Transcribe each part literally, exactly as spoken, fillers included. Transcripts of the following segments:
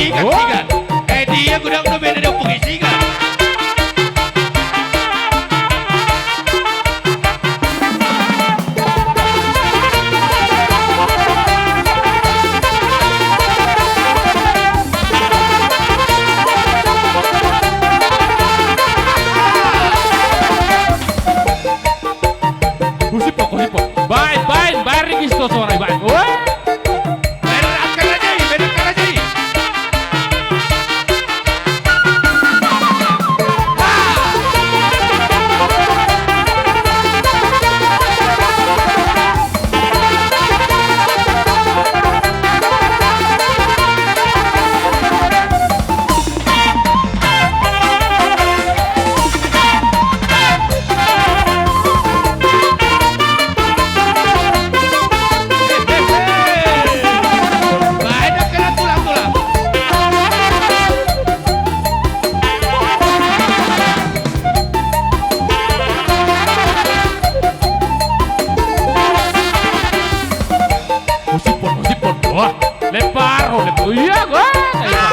Sigat, oh, sigat. Eh, dia godang do beda dong, pakai sigat. Husip, husip. Baen, baen, baen, Ricky Sitosorai, baen. Wah. Baen, angkat aja, baen, angkat aja. Husipon, husipon. Wah, lempar, oh, lempar. Iya, gua. Ayo.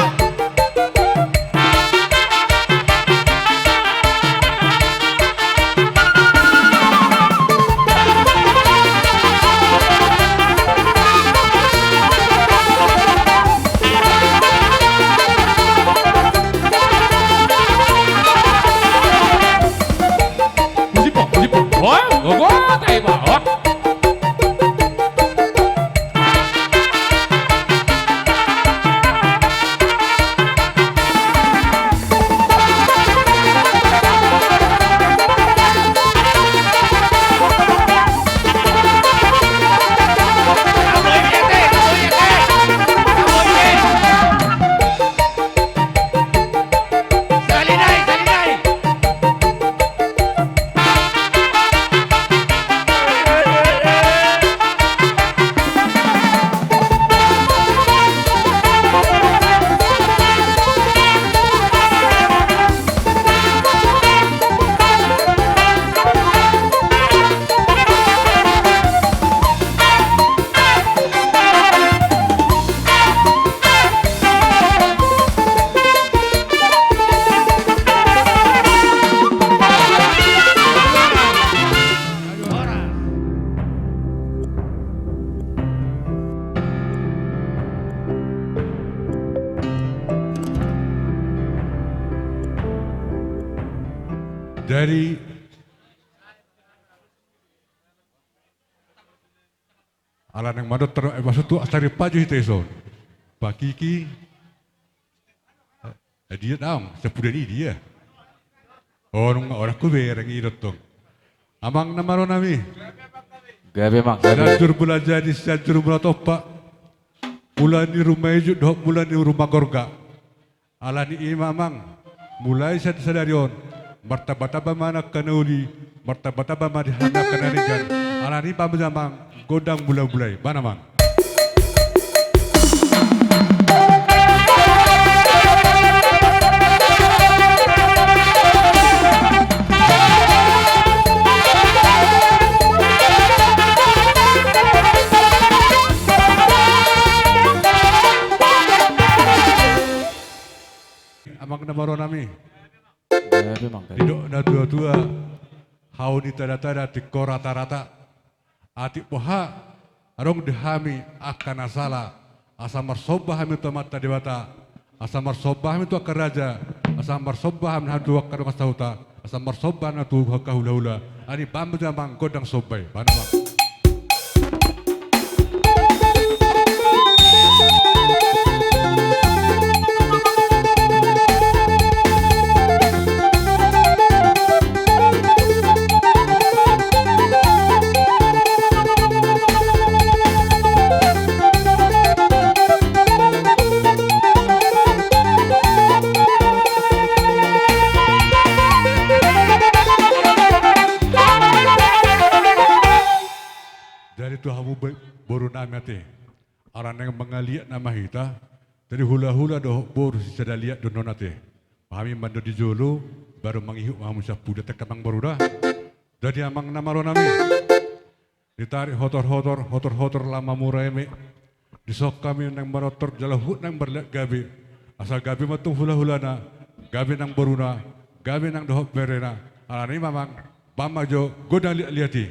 Husipon, husipon. Wah, gua, gua, tai, bah. Wah. Jadi, ala naeng mandok tar-, eh, maksudhu, sarimpajun hita dison. Pakiki. Eh, dia daong, sapudan i dia. Oh, nunga orang ku bereng i dottong. Amang na marnami. Gabe, Mang, gabe. Sianjur Mulajadi, Sianjur Mulatompa. Mula ni ruma ijuk dohot mula ni ruma gorga. Ala ni i ma, Amang, mulai sian sadari on, martambatamba ma angka na uli, martambatamba ma di hami angka na denggan. Ala ni i ma, Amang, gondang mulajadi, bahen, Amang. Amang na marnami. Gabe, Mang, gabe. Didok natuatua, hau ni tadatada tingko ratarata. Atik boha adong di hami angka na sala, asa marsomba hami tu Amanta Debata, asa marsomba hami tu angka raja, asa marsomba hami tu angka dongan sahuta, asa marsomba hami tu angka hulahula. Ala ni i, bahen ma, Amang, gondang somba i, bahen, Amang. Jadi tu hamu be-, boru nami ate. Ala naeng mangaliat nama hita, jadi hulahula dohot boru sisada liat do annon ate. Hami mandok di jolo, baru mangihut ma hamu sian pudian, angka amang boru da. Jadi amang na marnami. Ditarik hotor-hotor, hotor-hotor lama mura eme. Dison hami naeng manortor jala huhut naeng marliat gabe. Asa gabe ma tong hulahulana, gabe nang boruna, gabe nang dohot berena. Alani i ma amang, bahen ma jo gondang liatliat i.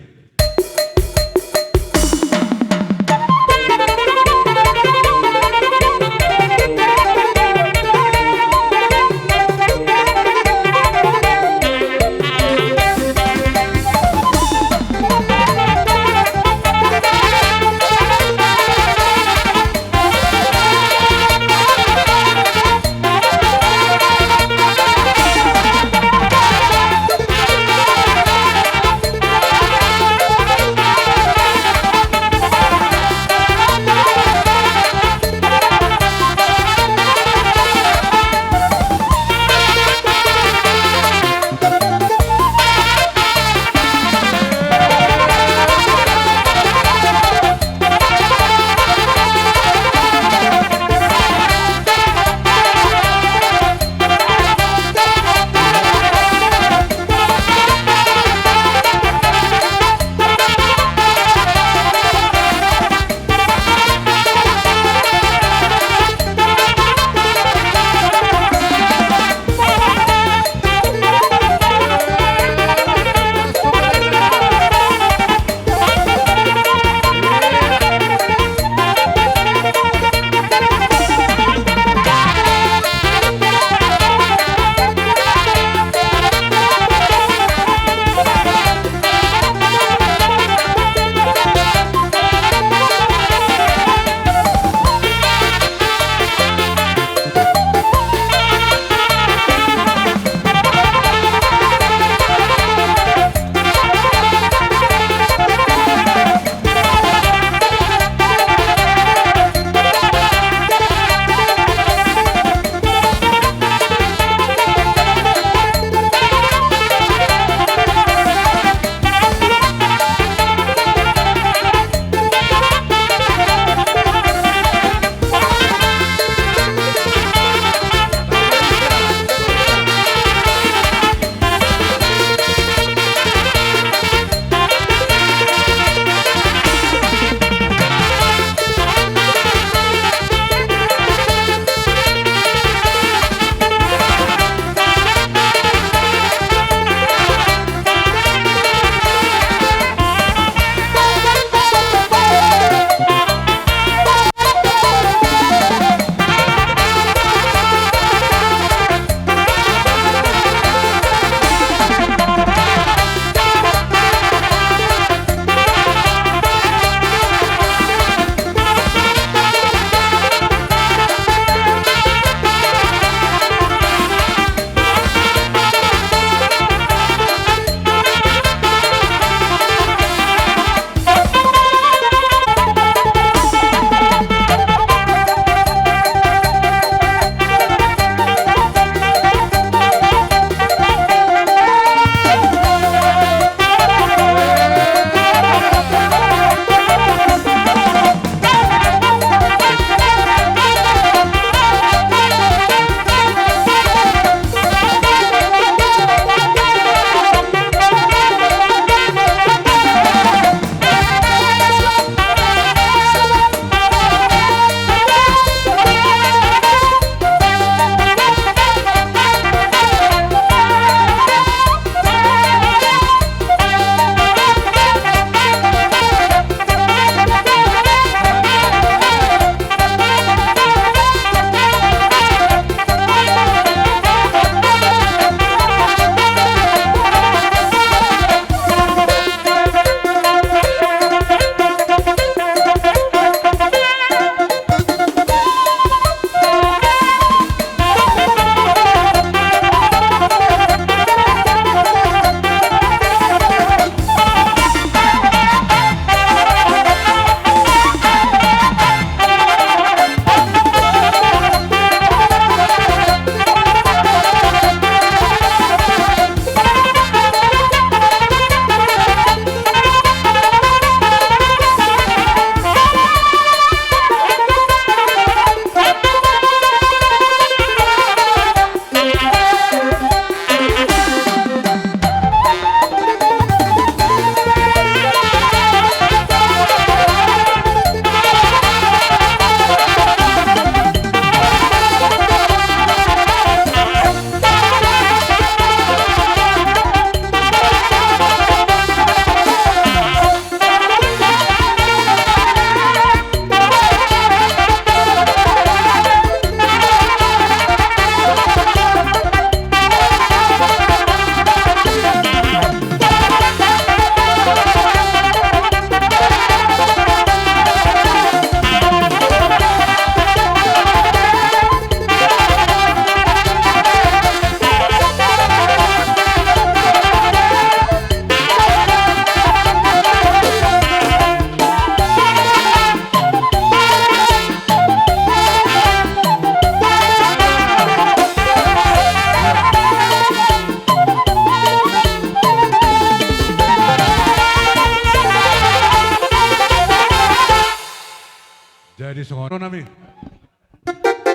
Jadi songon on ma hami.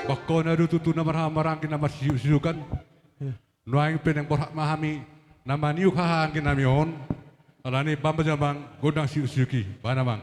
Bangkona do tutu na marhahamaranggi na marsiuksiukan. Nuaeng pe naeng borhat ma hami na maniuk hahaanggi nami on. Alani i bahen ma jolo amang gondang siuksiuk i, bahen amang.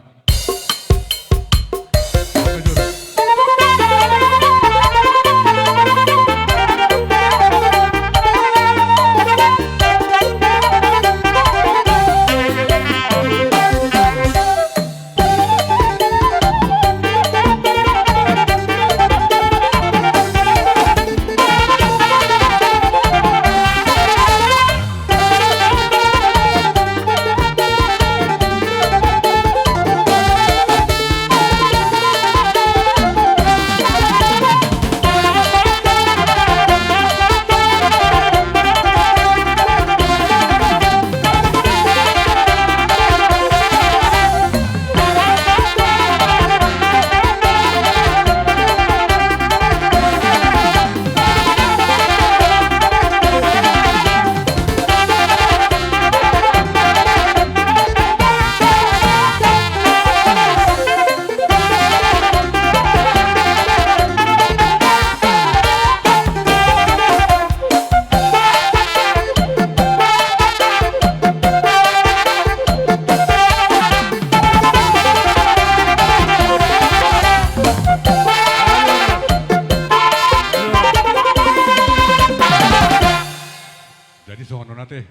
Jadi songon on ate.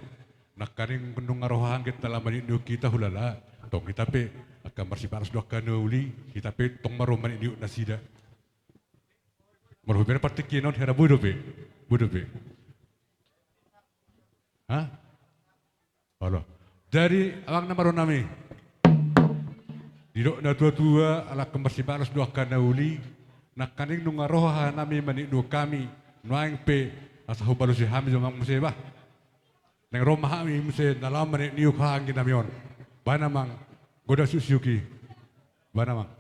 Nangkaning nunga ro hahaanggi ta laho maniuk-niuk hita hulala. Tong hita pe angka marsibalas do angka na uli, hita pe tong ma ro maniuk-niuk nasida. Molo hubereng partingkian on hera boi dope. Boi dope. Ha? Olo. Jadi amang na malo nami. Didok na tua-tua ala angka marsibalas do angka na uli. Nangkaning nunga ro haha nami maniuk-niuk hami. Nuaeng pe asa hubalosi hami jo amang muse bah. Naeng ro ma hami muse na laho maniuk-niuk hahaanggi nami on. Bahen amang gondang siuksiuk i. Bahen amang.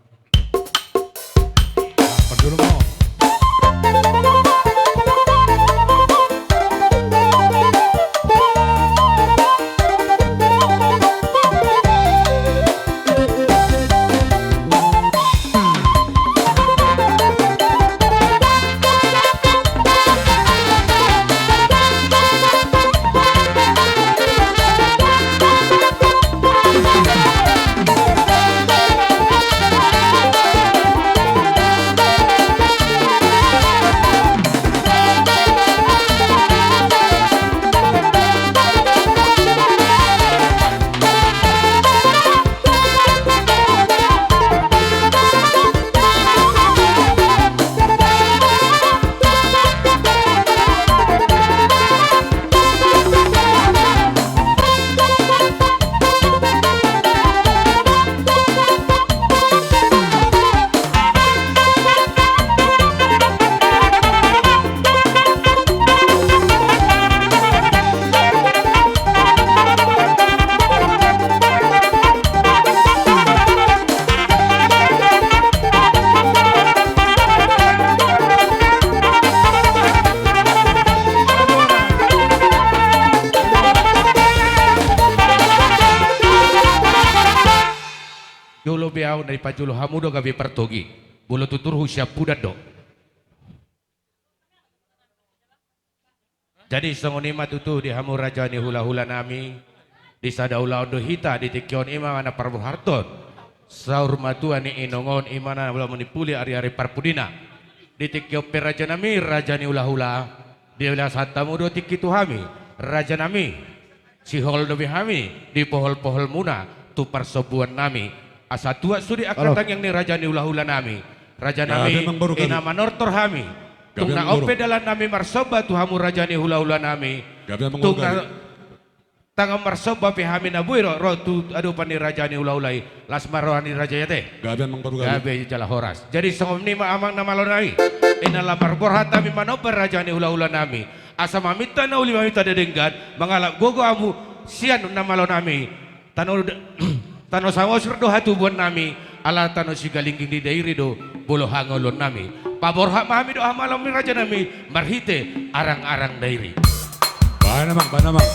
Parjolo ma on. Jolo be ahu na dipajolo hamu do gabe partogi. Molo tutur hu siampudan do. Jadi songon i ma tutu di hamu raja ni hulahula nami. Di sada ulaon do hita di tingki on, i ma na parborhathon saur matua ni inong on, i ma na ulaon ni puli ari-ari parpudina. Di tingki on pe raja nami, raja ni hulahula, dilasahan hamu do tingki tu hami, raja nami. Sihol do be hami di pohol-pohol muna tu parsombuan nami. Asa tuat sude angka tangiang ni raja ni hulahula nami. Raja nami, i na manortor hami. Tung na on pe dalan nami marsomba tu hamu raja ni hulahula nami. Tung na tangan marsomba pe hami na boi ro, ro tu adopan ni raja ni hulahula i. Las ma roha ni raja i ate. Gabe jala horas. Jadi songon i ma amang na malo nami. I na laho marborhat hami manomba raja ni hulahula nami. Asa maminta na uli maminta na denggan, mangalap gogo hamu sian na malo nami. Tano, tano Samosir do hatubuan nami, ala tano Sigalingging di Dairi do molo hangoluan nami. Paborhat ma hami dohot hamaolon ni raja nami, marhite arang-arang Dairi. Bahen amang, bahen amang.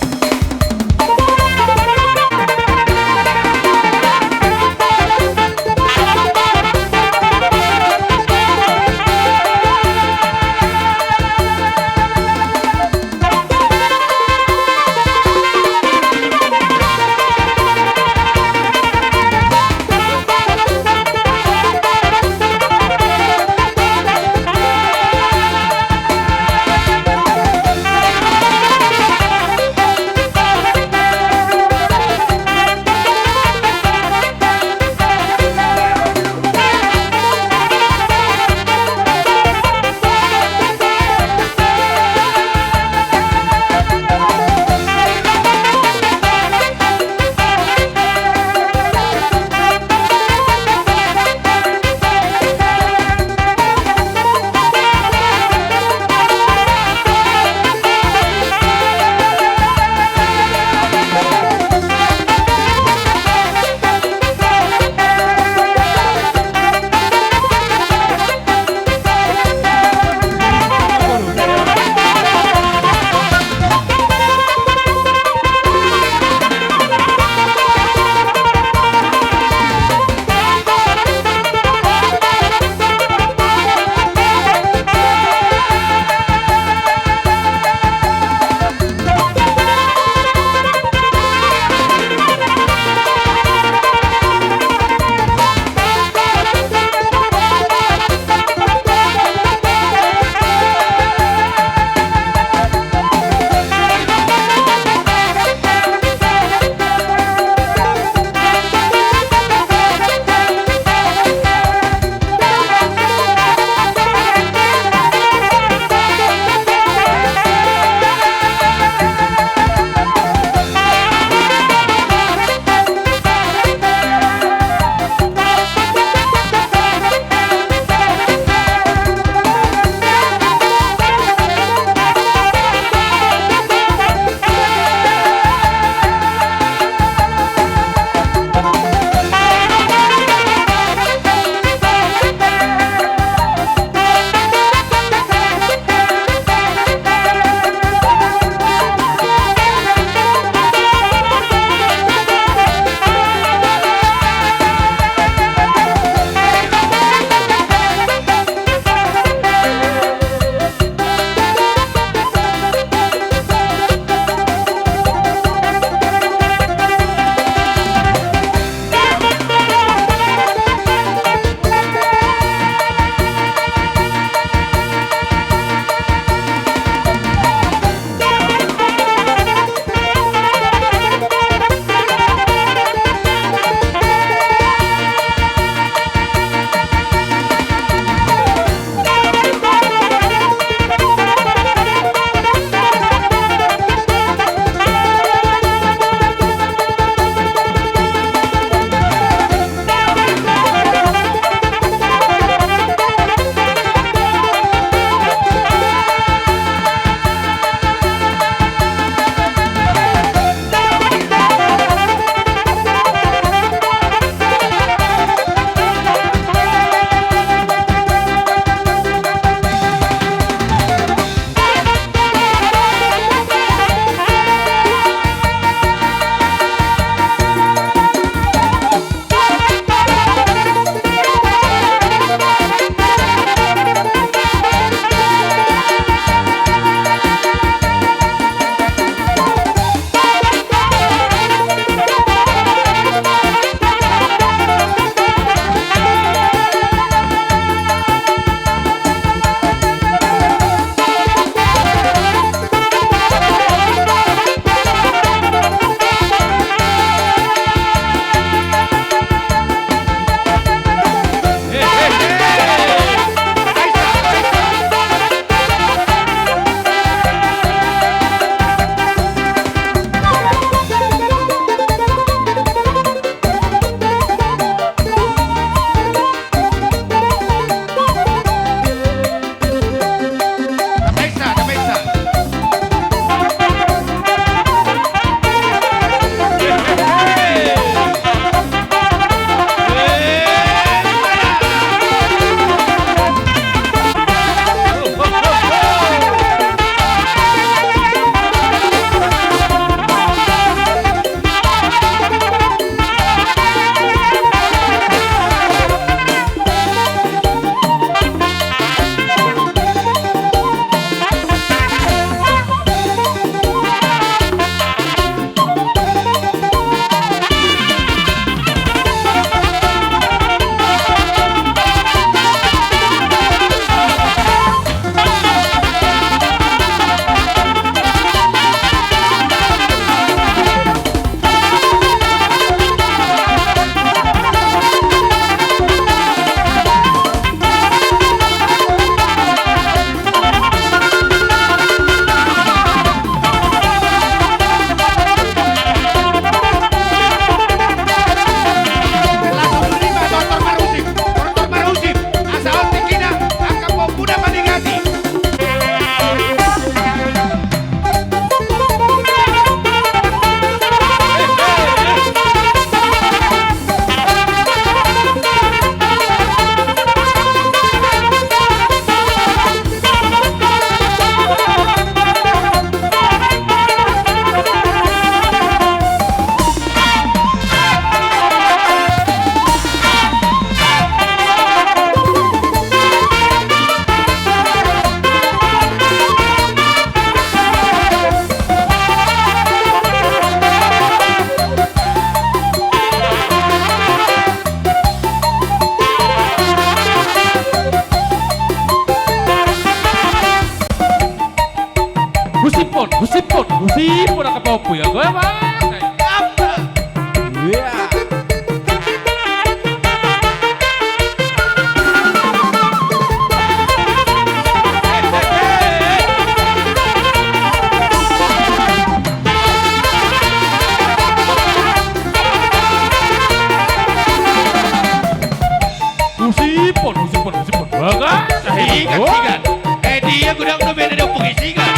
Oga, sigat, sigat. Eh, dia godang do beda diompung i, sigat.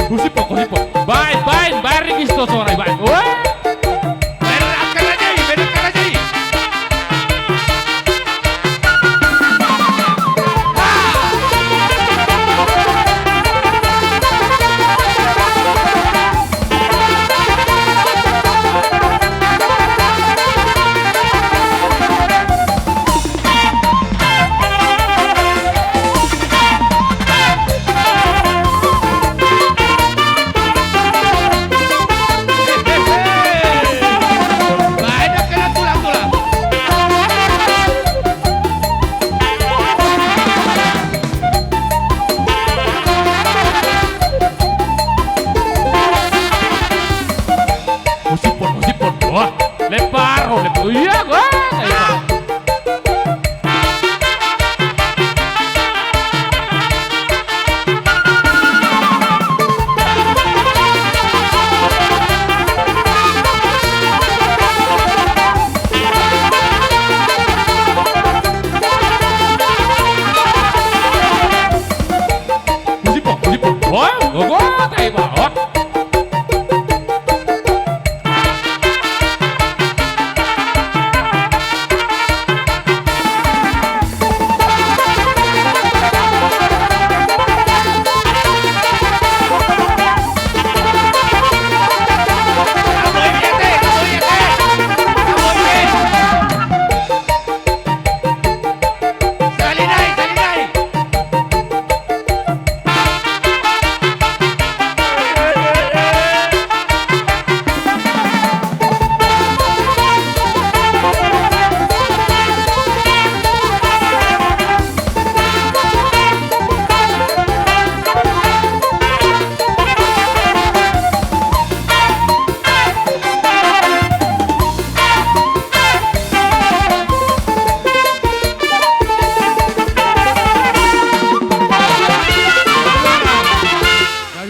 Husiphon, husiphon. Baen, baen, baen, Ricky, sto sora i, baen. Wah! Baen angka raja i, baen angka raja i. Husiphon, husiphon. Wah, lempar, lempar. Iya, wah. Husiphon, husiphon. Wah, gua, gua, tai bahot.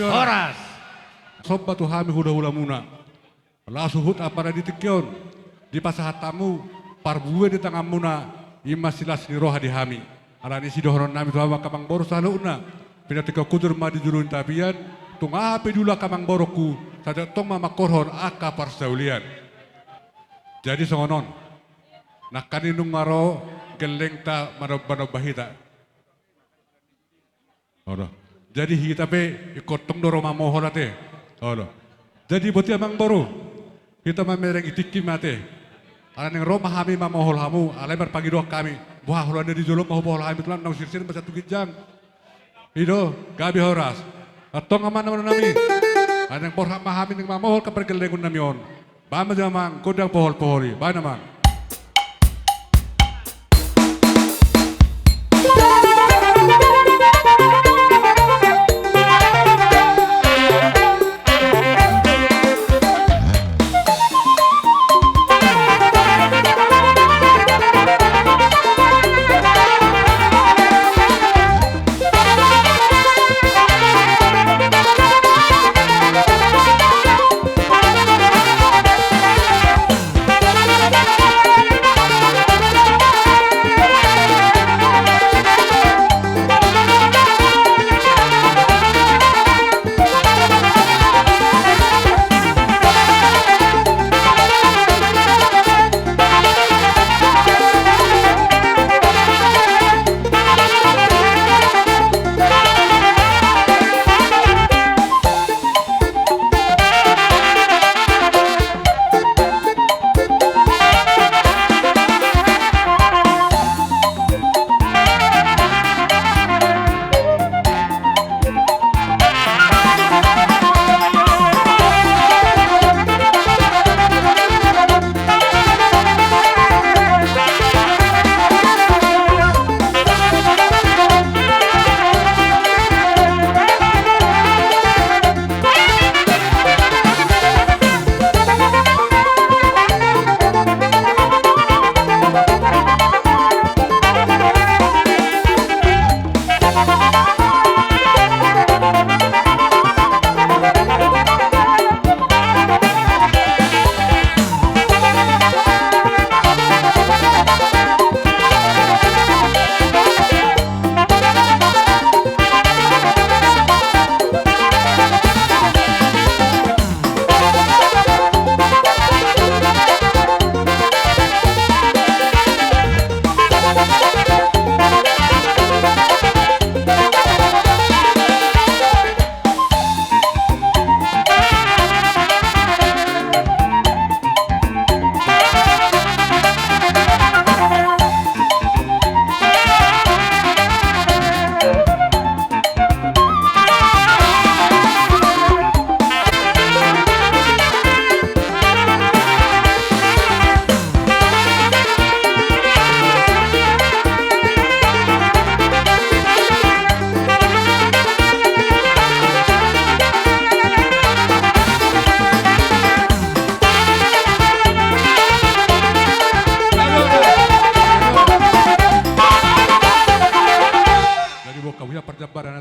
Horas. Somba tu hami hulahulamuna. Laos huhut apala di tingki on dipasahat hamu parbue di tanganmuna, i ma silas ni roha di hami. Alani i sidohonon nami tu hamu angka amangboru saluhutna: Pinantikhon hujur ma di julu ni tapian, tung aha pe diula angka amangborungku, sai tongtong ma mangkorhon angka parsaulian. Jadi songon on, nangkaning nunga ro gellengta manombanomba hita. Olo. Jadi hita pe ingkon tong do ro mamohol ate. Olo. Jadi botima amangboru, hita mamereng i tingki ma ate. Ala naeng ro ma hami mamohol hamu, alai marpangidoan hami, boha holan na di jolo ma hupamohol hami, tulang naung sirsir ma sian tu ginjang. I do, gabe horas. Antong amang nami, ala naeng borhat ma hami naeng mamohol angka pargellengon nami on. Baen ma jolo amang gondang pohol-pohol i, baen amang.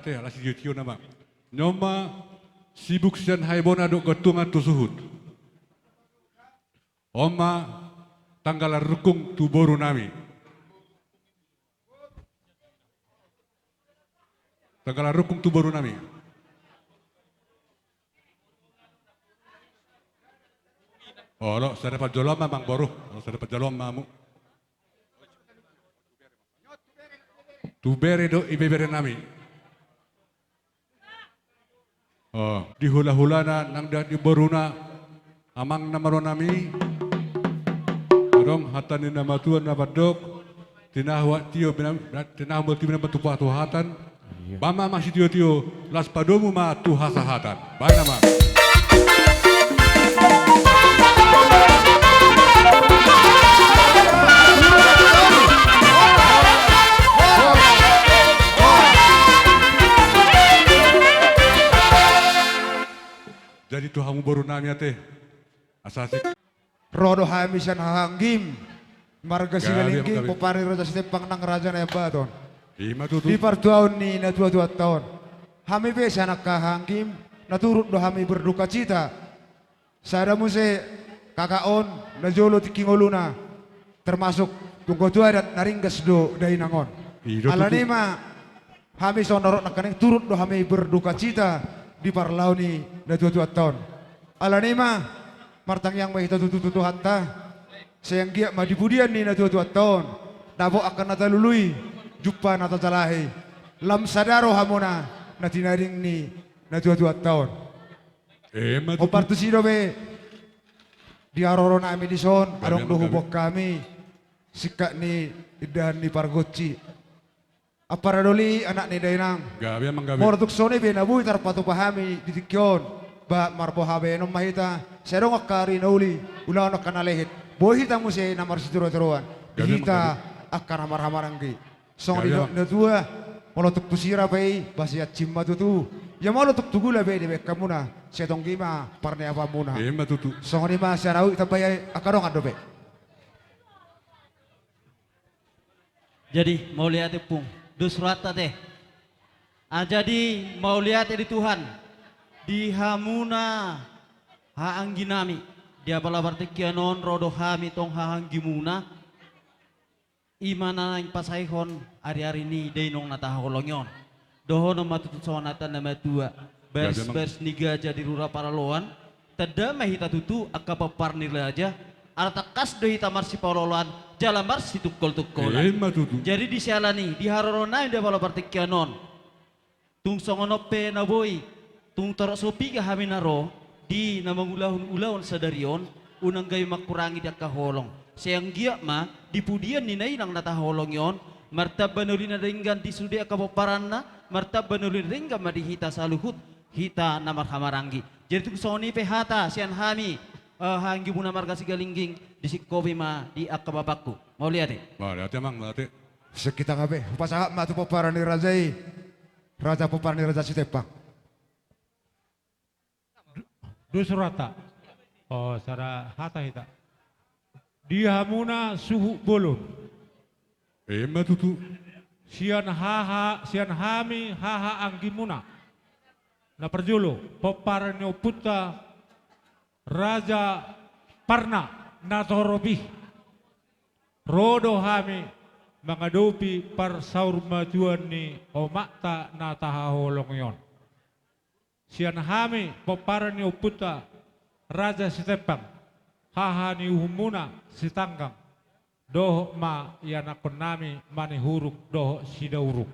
Eh, ala sitio-tio nama. On ma sibuk sian haibona dohot gantungan tu suhut. On ma tanggalan rungkung tu boru nami. Tanggalan rungkung tu boru nami. Olo, sada panjaloan ma amang boru. Olo, sada panjaloan ma hamu. Tu bere dohot ibebere nami. Oh, di hula-hulana nang dohot di boruna, amang na marnami. Adong hata ni na matua na mandok, tinahu tio bina-, tinahu molo tio bina tu patuhatan. Iya. Bahen ma amang sitio-tio, laos padomu ma tu hasahatan. Bahen amang. Jadi tu hamu boru nami ate. Asa asik. Ro do hami sian hahaanggim, marga Sigalingging, gabe, gabe. Pomparan ni Raja Sitempang nang Raja Naimbaton. Ima tutu. Di partuaon ni natua-tuanta on. Hami pe sian angka hahaanggim, na turut do hami berdukacita. Sada muse kakak on, na jolo tingki ngoluna, termasuk tunggu tu adat na ringgas do dainang on. I do tutu. Alani i ma hami songon na ro nangkaning turut do hami berdukacita di parlao ni natua-tuanta on. Alani i ma martangiang ma hita tutu tu Tuhanta, sai anggiat ma di pudian ni natua-tuanta on, dapot angka na talului, jumpa na tajalahi, lam sada roha hamuna na tinading ni natua-tuanta on. Ima tutu. Hombar tusi dope di haroro nami dison, gabe, adong do amang, gabe. Huboan hami singkat ni indahan ni pargonsi. Ampara doli anak ni dainang. Gabe amang, gabe. Molo tung songon i pe na boi tarpatupa hami di tingki on, ba marboha baenon ma hita, sai adong angka ari na uli, ulaon angka na lehet, boi hita muse na marsitiro-tiroan di hita, gabe amang, gabe, angka na marhahamaranggi. Songon i do, gabe amang, natua, molo tung tu sira pe i, ba siancim ma tutu. Ia molo tung tu gula pe dibaen hamuna, sai tonggi ma parniapanmuna. Ima tutu. Songon i ma sian ahu, ditambai angka dongan dope. Jadi mauliate Ompung, dos rohanta ate. Ah, jadi mauliate di Tuhan, di hamuna hahaanggi nami, di apala partingkian on ro do hami tong hahaanggimuna. Ima na naeng pasaehon ari-ari ni dainong na tahaholongi on. Dohonon ma tutu songon hata na matua, gabe amang, baris-baris ni gaja di rura Paraloan, tanda ma hita tutu angka pomparan ni raja, ala tangkas do hita marsipaolo-oloan jala marsitungkol-tungkolan. Ima tutu. Jadi di siala ni i, di haroro nami di apala partingkian on, tung songon on pe na boi, tung torop so piga hami na ro di na mangulahon ulaon sadari on, unang gabe mangkurangi di angka holong. Sai anggiat ma di pudian ni na inang na tahaholongi on, martamba na uli na denggan di sude angka pomparanna, martamba na uli na denggan ma di hita saluhut, hita na marhahamaranggi. Jadi tung songon i pe hata sian hami, eh, hahaanggimuna marga Sigalingging, disingkopi ma di angka bapakku. Mauliate. Mauliate amang, mauliate. Singkop hita hape, hupasahat ma tu pomparan ni raja i, raja pomparan ni Raja Sitempang. Du-, dos rohanta. Oh, sada hata hita. Di hamuna suhut bolon. Ima tutu. Sian haha-, sian hami hahaanggimuna. Na parjolo, pomparan ni ompunta Raja Parna na torop i. Ro do hami mangadopi parsaurmatuaon ni omakta na tahaholongi on. Sian hami pomparan ni ompunta Raja Sitempang, haha ni uhumuna Sitanggang, dohot ma ianakkon nami Manihuruk dohot Sidauruk.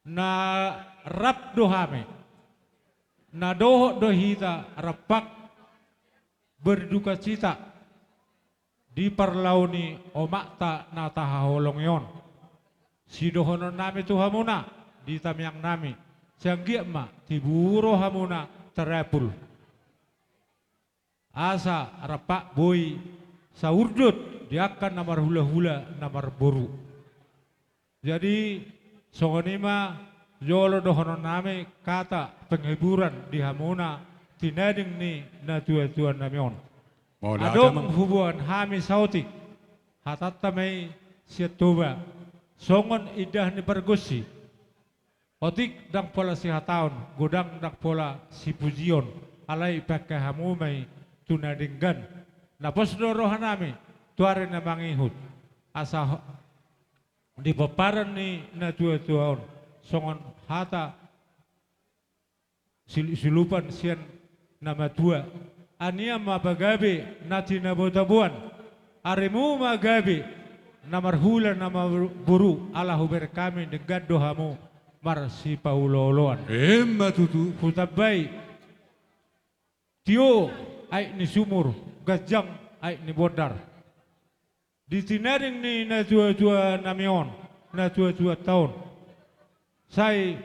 Na rap do hami, na dohot do hita rampak berdukacita di parlao ni omakta na tahaholongi on. Sidohonon nami tu hamuna, di tangiang nami, sai anggiat ma tibu rohamuna tarapul. Asa rampak boi saurdot di angka na marhulahula na marboru. Jadi, songon i ma jolo dohonon nami kata penghiburan di hamuna tinading ni natua-tua nami on. Mauliate amang. Adong huboan hami saotik, hatanta ma i sian Toba, songon indahan ni pargonsi. Otik ndang pola sihataon, godang ndang pola sipujion, alai pangke hamu ma i tu na denggan. Na pos do rohanami tu ari na mangihut, asa ho-, di pomparan ni natuatua on, songon hata sil-, siulupan sian na matua: Ania ma pagabe na tinabotaboan, arimu ma gabe na marhula na marboru, ala hubereng hami denggan do hamu marsipaolooloan. Emma tutu. Hutambai: Tio aek ni sumur, ganjang aek ni bondar. Di tinading ni natuatuanami on, natuatuanta on, sai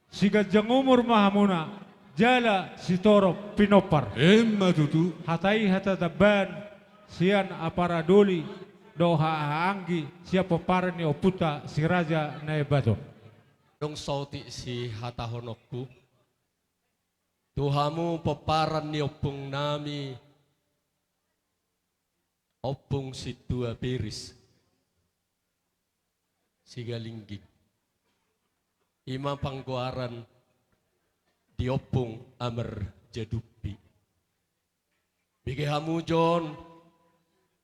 siganjang umur ma hamuna, jala sitorop pinompar. Emma tutu. Hata i hata tambahan sian apala doli dohot hahaanggi sian pomparan ni ompunta Si Raja Naembaton. Dung saotik sihatahononku tu hamu pomparan ni ompungnami, Ompung Sintua Piris Sigalingging. I ma panggoaran di Ompung Amarjadumpi. Bege hamu, Jon.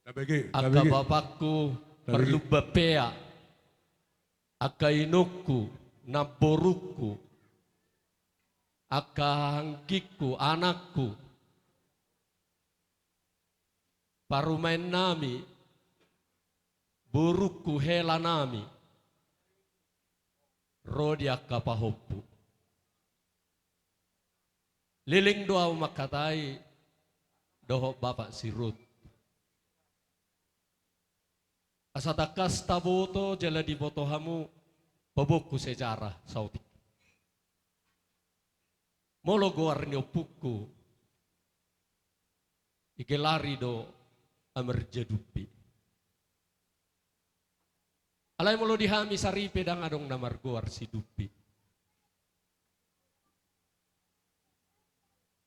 Tabege, angka tabege. Bapakku, tabege. Parlumban Pea. Angka inongku, namborungku. Angka hahaanggingku, anakku. Parumaennami, borungku, helanami, ro di angka pahompu. Leleng do ahu mangkatai dohot Bapak Sirut. Asa tangkas taboto jala diboto hamu, paboaonku sejarah saotik. Molo goar ni ompungku, digelari do Amarjadumpi. Alai molo di hami saripe ndang adong na margoar si Dumpi.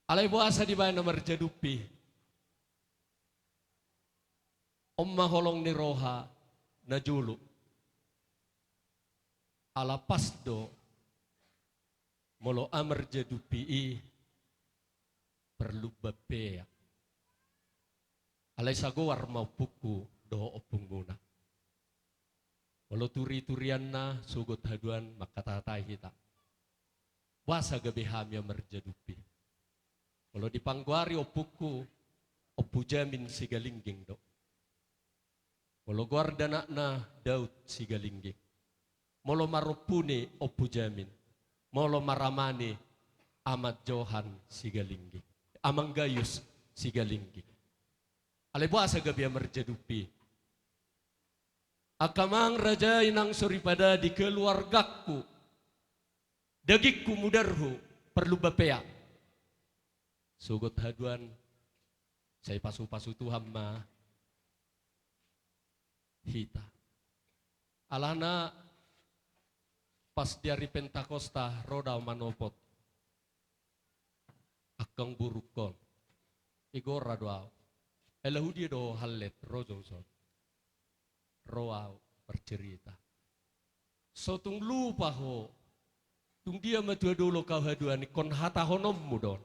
Alai boasa dibaen Amarjadumpi? On ma holong ni roha na jolo. Ala pas do molo Amarjadumpi i Parlumban Pea. Alai sagoar ma ompungku dohot ompungmuna. Molo turiturianna sogot haduan mangkatahatai hita. Boasa gabe hami Amarjadumpi? Molo dipanggoari ompungku, Ompu Jamin Sigalingging do. Molo goar danakna, Daud Sigalingging. Molo marompuni, Ompu Jamin. Molo maramani, Amat Johan Sigalingging. Amang Gayus Sigalingging. Alai boasa gabe Amarjadumpi? Angka amang raja, inang soripada, di keluargangku, dagingku, mudarhu, Parlumban Pea. Sogot haduan, sai pasupasu Tuhan ma hita. Alana pas di ari Pentakosta ro do ahu manopot angka borungkon. Igora do ahu. Ai laho dia do ho, hallet, ro jo ho son. Ro ahu marcerita. So tung lupa ho. Tung dia ma tua dolok ahu haduan, ingkon hatahononmu do on.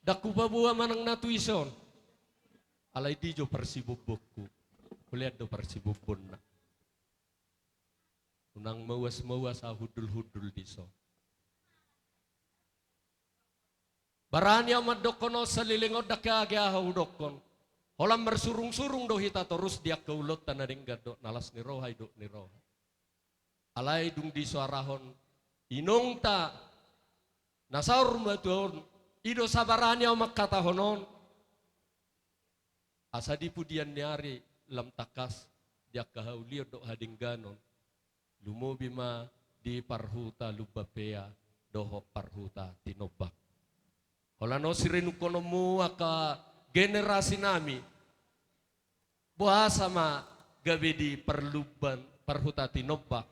Ndang hupaboa manang na tu ison. Alai di jo parsibombonku. Hulean do parsibombonna. Unang mauas-mauas ahu hundul-hundul dison. Barani ahu mandokkon on, saleleng on ndang age aha hudokkon. Holan marsurung-surung do hita torus di angka ulaonta na denggan dohot na las ni roha, didok ni roha. Alai dung disoarahon inongta na saur matua on, i do sabarani ahu mangkatahon on. Asa di pudian ni ari lam tangkas di angka haulion dohot hadengganon, lumobi ma di parhuta Lumban Pea dohot parhuta Tinombak. Holan on sirenungkononmu angka generasinami, boasa ma gabe di parlumban, parhuta Tinombak,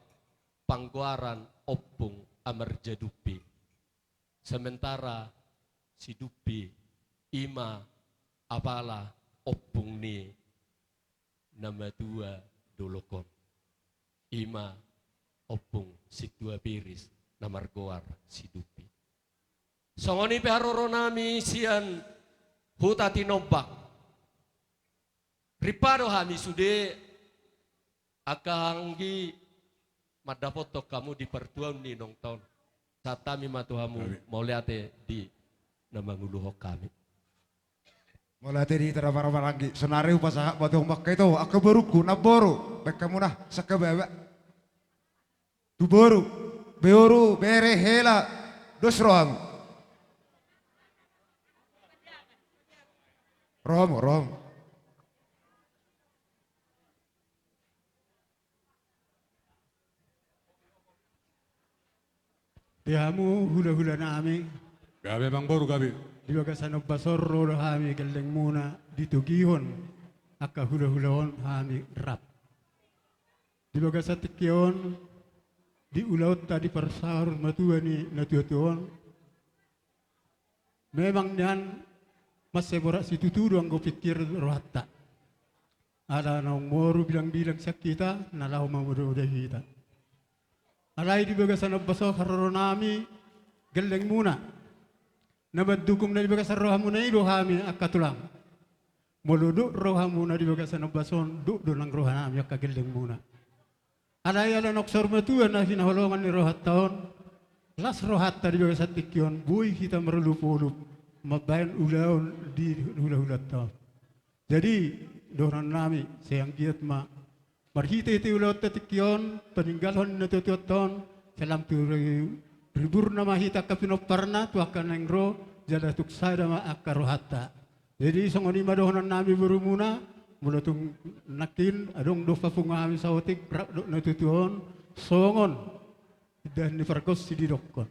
panggoaran Ompung Amarjadumpi. Sementara si Dumpi i ma apala ompung ni na matua dolok on. I ma Ompung Sintua Piris na margoar Sidumpi. Songon i pe haroronami sian huta Tinombak. Ripado hami sude angka anggi mandapothon hamu di partuaon ni inongta on. Sahat hami ma tu hamu. Amin. Mauliate di na manguluhon hami. Mauliate di hita na marhahamaranggi. Sonari hupasahat ma tu hamu angka ito, angka borungku, namboru, baen hamu na sangkababa. Tu boru, boru, bere, hela, dos rohamu. Rohamu, rohamu. Di hamu hulahulanami. Gabe, amangboru, gabe. Di bagasan ombas on ro do hami gellengmuna ditogihon angka hulahula on hami rap. Di bagasan tingki on, di ulaonta di parsaur matua ni natuatua on, memang nian mansai borat situtu do anggo pingkir rohanta. Ala naung moru bilangbilang sian hita, na laho mamodai hita. Alai di bagasan ombas on haroronami gellengmuna, na mandukung na di bagasan rohamuna i do hami angka tulang. Molo duk rohamuna di bagasan ombas on, duk do nang rohanami angka gellengmuna. Alai ala naung saur matua na hinaholongan ni rohanta on, las rohanta di bagasan tingki on, boi hita marolopolop mambaen ulaon di hulahulanta on. Jadi dohononnami, sai anggiat ma marhitehite ulaonta tingki on, paninggalhon ni natuatuanta on, sai lam tu ri-, riburna ma hita angka pinomparna tu angka naeng ro, jala tung sada ma angka rohanta. Jadi songon i ma dohononnami borumuna, molo tung nangkin adong do papunguhami saotik rap dohot natuatua on, songon indahan ni pargonsi didokkon.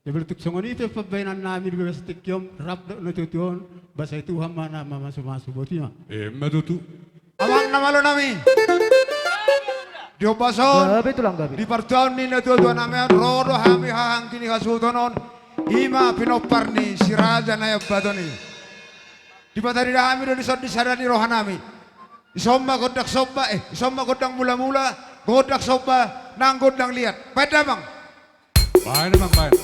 Jadi molo tung songon i pe pambahenannami di bagasan tingki on rap dohot natuatua on, ba sai Tuhan ma na mamasumasu, botima. Emma tutu. Amang na malonami. Di ombas on, gabe tulang, gabe, di partuaon ni natuatuanami on, ro do hami haha anggi ni hasuhuton on, i ma pinompar ni Si Raja Naiambaton i. Dipatarida hami do dison di sada ni rohanami. Dison ma gondang somba, eh, dison ma gondang mulamula, gondang somba nang gondang liat. Baen damang. Baen damang, baen.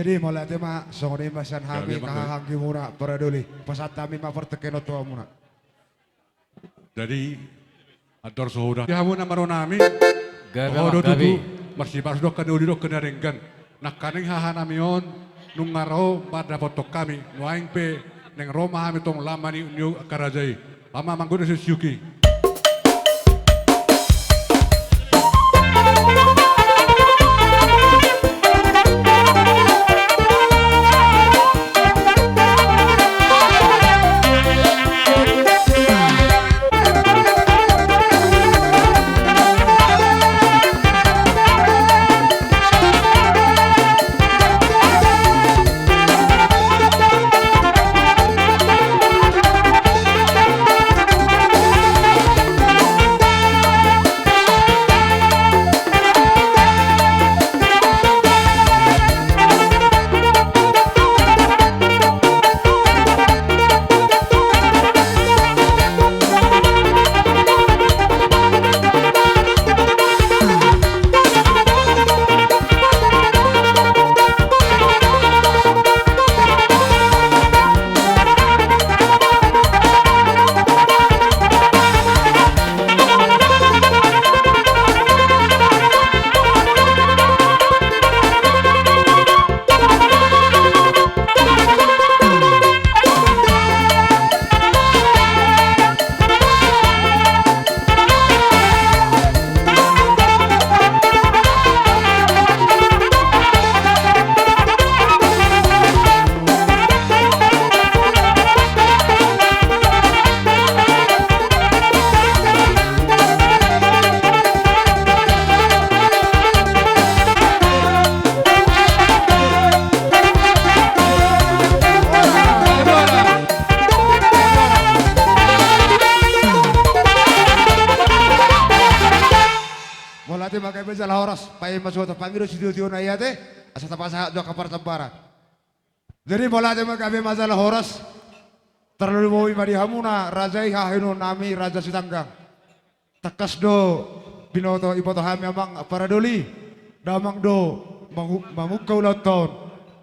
Di, mauliate ma, songon i ma sian hami, gabe ma, gabe, haha anggimuna, Paradoli. Pasahat hami ma partingkian on tu hamuna. Jadi, andor so huda. Di hamuna amangboru nami. Gabe, gabe. Ho do tutu, marsibaris do angka na uli dohot angka na denggan. Nangkaning hahanami on, nunga ro mandapothon hami, nuaeng pe, naeng ro ma hami tong lamani niu angka raja i. Amang, amangboru na siukiuki. Mauliate ma gabe jala horas, paima suhut tapangido sitio-tio na i ate, asa tapasahat jo angka parsambaran. Jadi mauliate ma gabe ma jala horas. Tarlumobi ma di hamuna raja i, haha inunnami Raja Sitanggang. Tangkas do binoto, iboto hami amang Paradoli, damang do mangu-, mamungka ulaonta on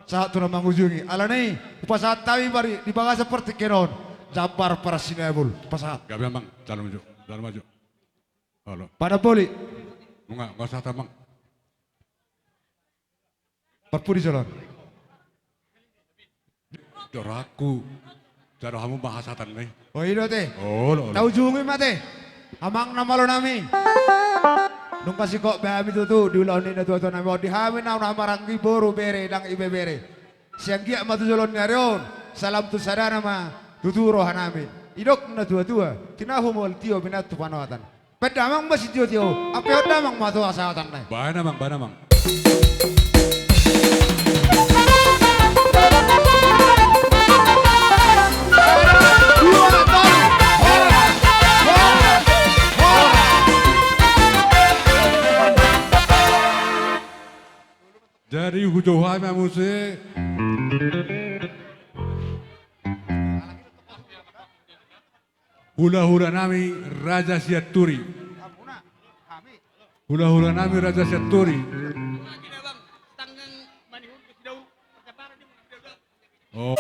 sahat tu na mangujungi. Alani i hupasahat hami ma di, di bagasan partingkian on jambar parsinabul. Pasahat. Gabe amang, jalo maju, jalo maju. Halo. Pada boli. Nunga, nunga sahat amang. Parpudi jolon. Dorakku. Jalo hamu ma hasahatan na i. O, i do ate. Olo, olo. Taujungi ma ate. Amang na malo nami. Nunga singkop be hami tutu di ulaon ni na tua-tua nami on, di hami na, na maranggi boru, bere, dang ibebere. Sai anggiat ma tu joloan ni ari on, salam tu sadana ma tutu roha nami. Didok na tua-tua, tinahu ma tio, binat tu panoatan. Pe damang ma sitio-tio, ampehon damang ma tu hasahatan na i. Baen amang, baen amang. Jadi hujou hami ma muse. Hula-hula nami Raja Sianturi. Hula-hula nami Raja Sianturi. Oh.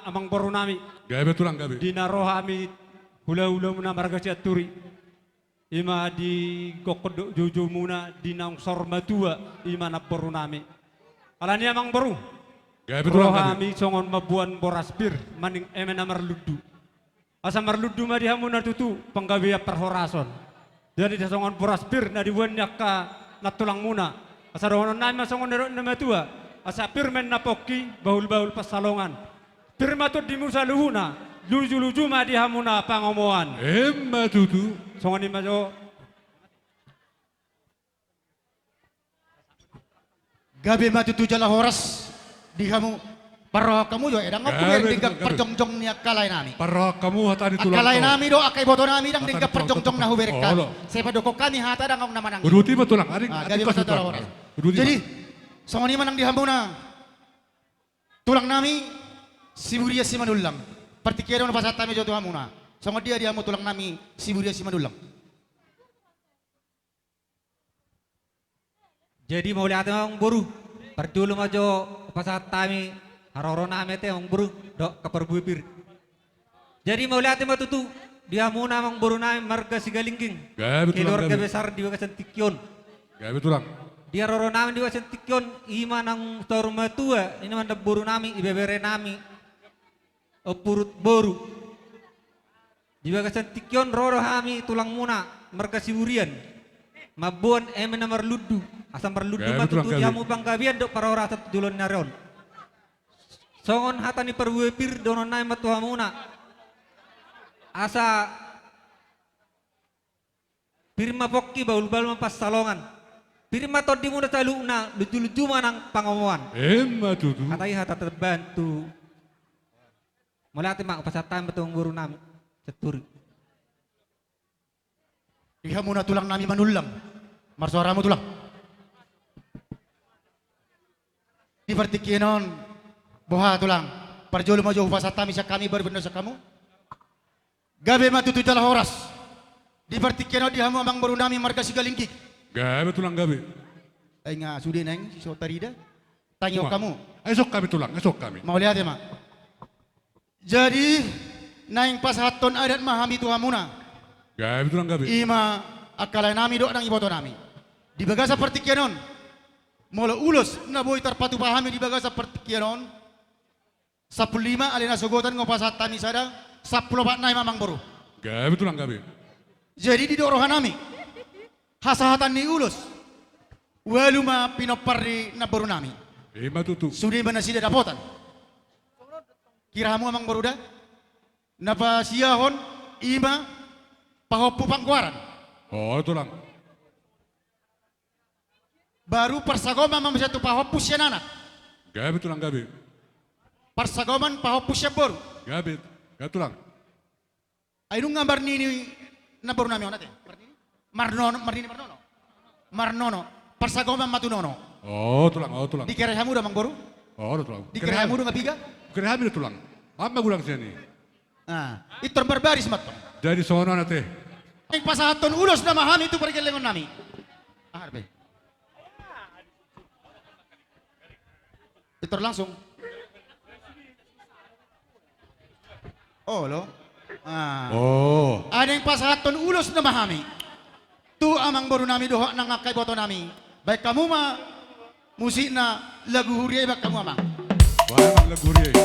Amangborunami. Gabe tulang, gabe. Di na ro hami hulahulamuna marga Sianturi. I ma di gokhon dohot joujoumuna di naung saur matua, i ma namborunami. Alani i amangboru. Gabe tulang, gabe. Ro hami songon mamboan boras pir, manang eme na marlundu. Asa marlundu ma di hamu na tutu panggabean parhorason. Jadi songon boras pir na diboan ni angka nantulangmuna. Asa dohononnami ma songon nidok ni na matua. Asa pir ma inna pongki, bahulbahul pansalongan. Pir ma tondimu saluhutna, lujuluju ma di hamuna pangomoan. Emma tutu. Songon i ma jo. Gabe ma tutu jala horas di hamu. Parrohahon hamu jo, eh, ndang on. Gabe, gabe. Denggan parjongjong ni angka laenami. Parrohahon hamu hata ni tulang. Angka laenami dohot angka ibotonami ndang denggan parjongjong na huberengkan. Sai padokhon hami hata, ndang on na manang. Uduti ma tulang, ading. Gabe ma tutu jala horas. Uduti ma. Jadi songon i ma nang di hamuna tulangnami Siburian Simanullang. Partingkian on hupasahat hami jo tu hamuna. Songon dia di hamu tulangnami Siburian Simanullang? Jadi mauliate ma amangboru. Parjolo ma jo hupasahat hami haroronami ate amangboru dohot angka parbue pir. Jadi mauliate ma tutu di hamuna amangborunami marga Sigalingging. Gabe tulang, gabe. Keluarga besar di bagasan tingki on. Gabe tulang. Di haroronami di bagasan tingki on, i ma naung saur matua, i ma namborunami, ibeberenami. Ompurut boru. Di bagasan tingki on ro do hami tulangmuna marga Siburian. Mamboan eme na marlundu. Asa marlundu ma tutu di hamu panggabean dohot parhorasan tu joloan ni ari on. Songon hata ni parbue pir dohononnami ma tu hamuna. Asa pir ma pongki, bahulbahul ma pansalongan. Pir ma tondimuna saluhutna, lujuluju ma nang pangomoan. Emma tutu. Hata i hata terbantu. Mauliate ma, hupasahat hami ma tu amangborunami Sianturi. Di hamuna tulangnami Manullang. Marsoara hamu tulang. Di partingkian on, boha tulang? Parjolo ma jo hupasahat hami sian hami baru pinda sian hamu. Gabe ma tutu jala horas. Di partingkian on di hamu amangborunami marga Sigalingging. Gabe tulang, gabe. Ai nga sude naeng so tarida. Tangihon hamu. Ai songon i tulang, ai songon i. Mauliate ma. Jadi naeng pasahathon adat ma hami tu hamuna. Gabe tulang, gabe. I ma angka laenami dohot nang ibotonami. Di bagasan partingkian on, molo ulos na boi tarpatupa hami di bagasan partingkian on, sampulu lima, alai na sogot on nga hupasahat hami sada, sampulu opat nai ma amangboru. Gabe tulang, gabe. Jadi didok rohanami, hasahatan ni ulos ualu ma pinompar ni namborunami. Emma tutu. Sude ma nasida dapotan. Kira hamu amangboru da? Na pasiahon i ma pahompu panggoaran. O tulang. Baru parsagoman ma muse tu pahompu sian anak. Gabe tulang, gabe. Parsagoman pahompu sian boru. Gabe, gabe tulang. Ai nunga marnini namborunami on ate? Marnini? Marnono, marnini marnono. Marnono. Parsagoman ma tu nono. O tulang, o tulang. Dikere hamu do amangboru? O do tulang. Dikere hamu do nga piga? Dikere hami do tulang. Aha ma godang sian i? Pintor barbaris ma tong. Jadi songon on ate. Naeng pasahathon ulos nama hami tu pargellengonnami. Aha dope? Pintor langsung. Olo. Naeng pasahathon ulos nama hami tu amangborunami dohot nang angka ibotonami. Baen hamu ma musikna lagu huria i, baen hamu amang. Baen ma lagu huria i.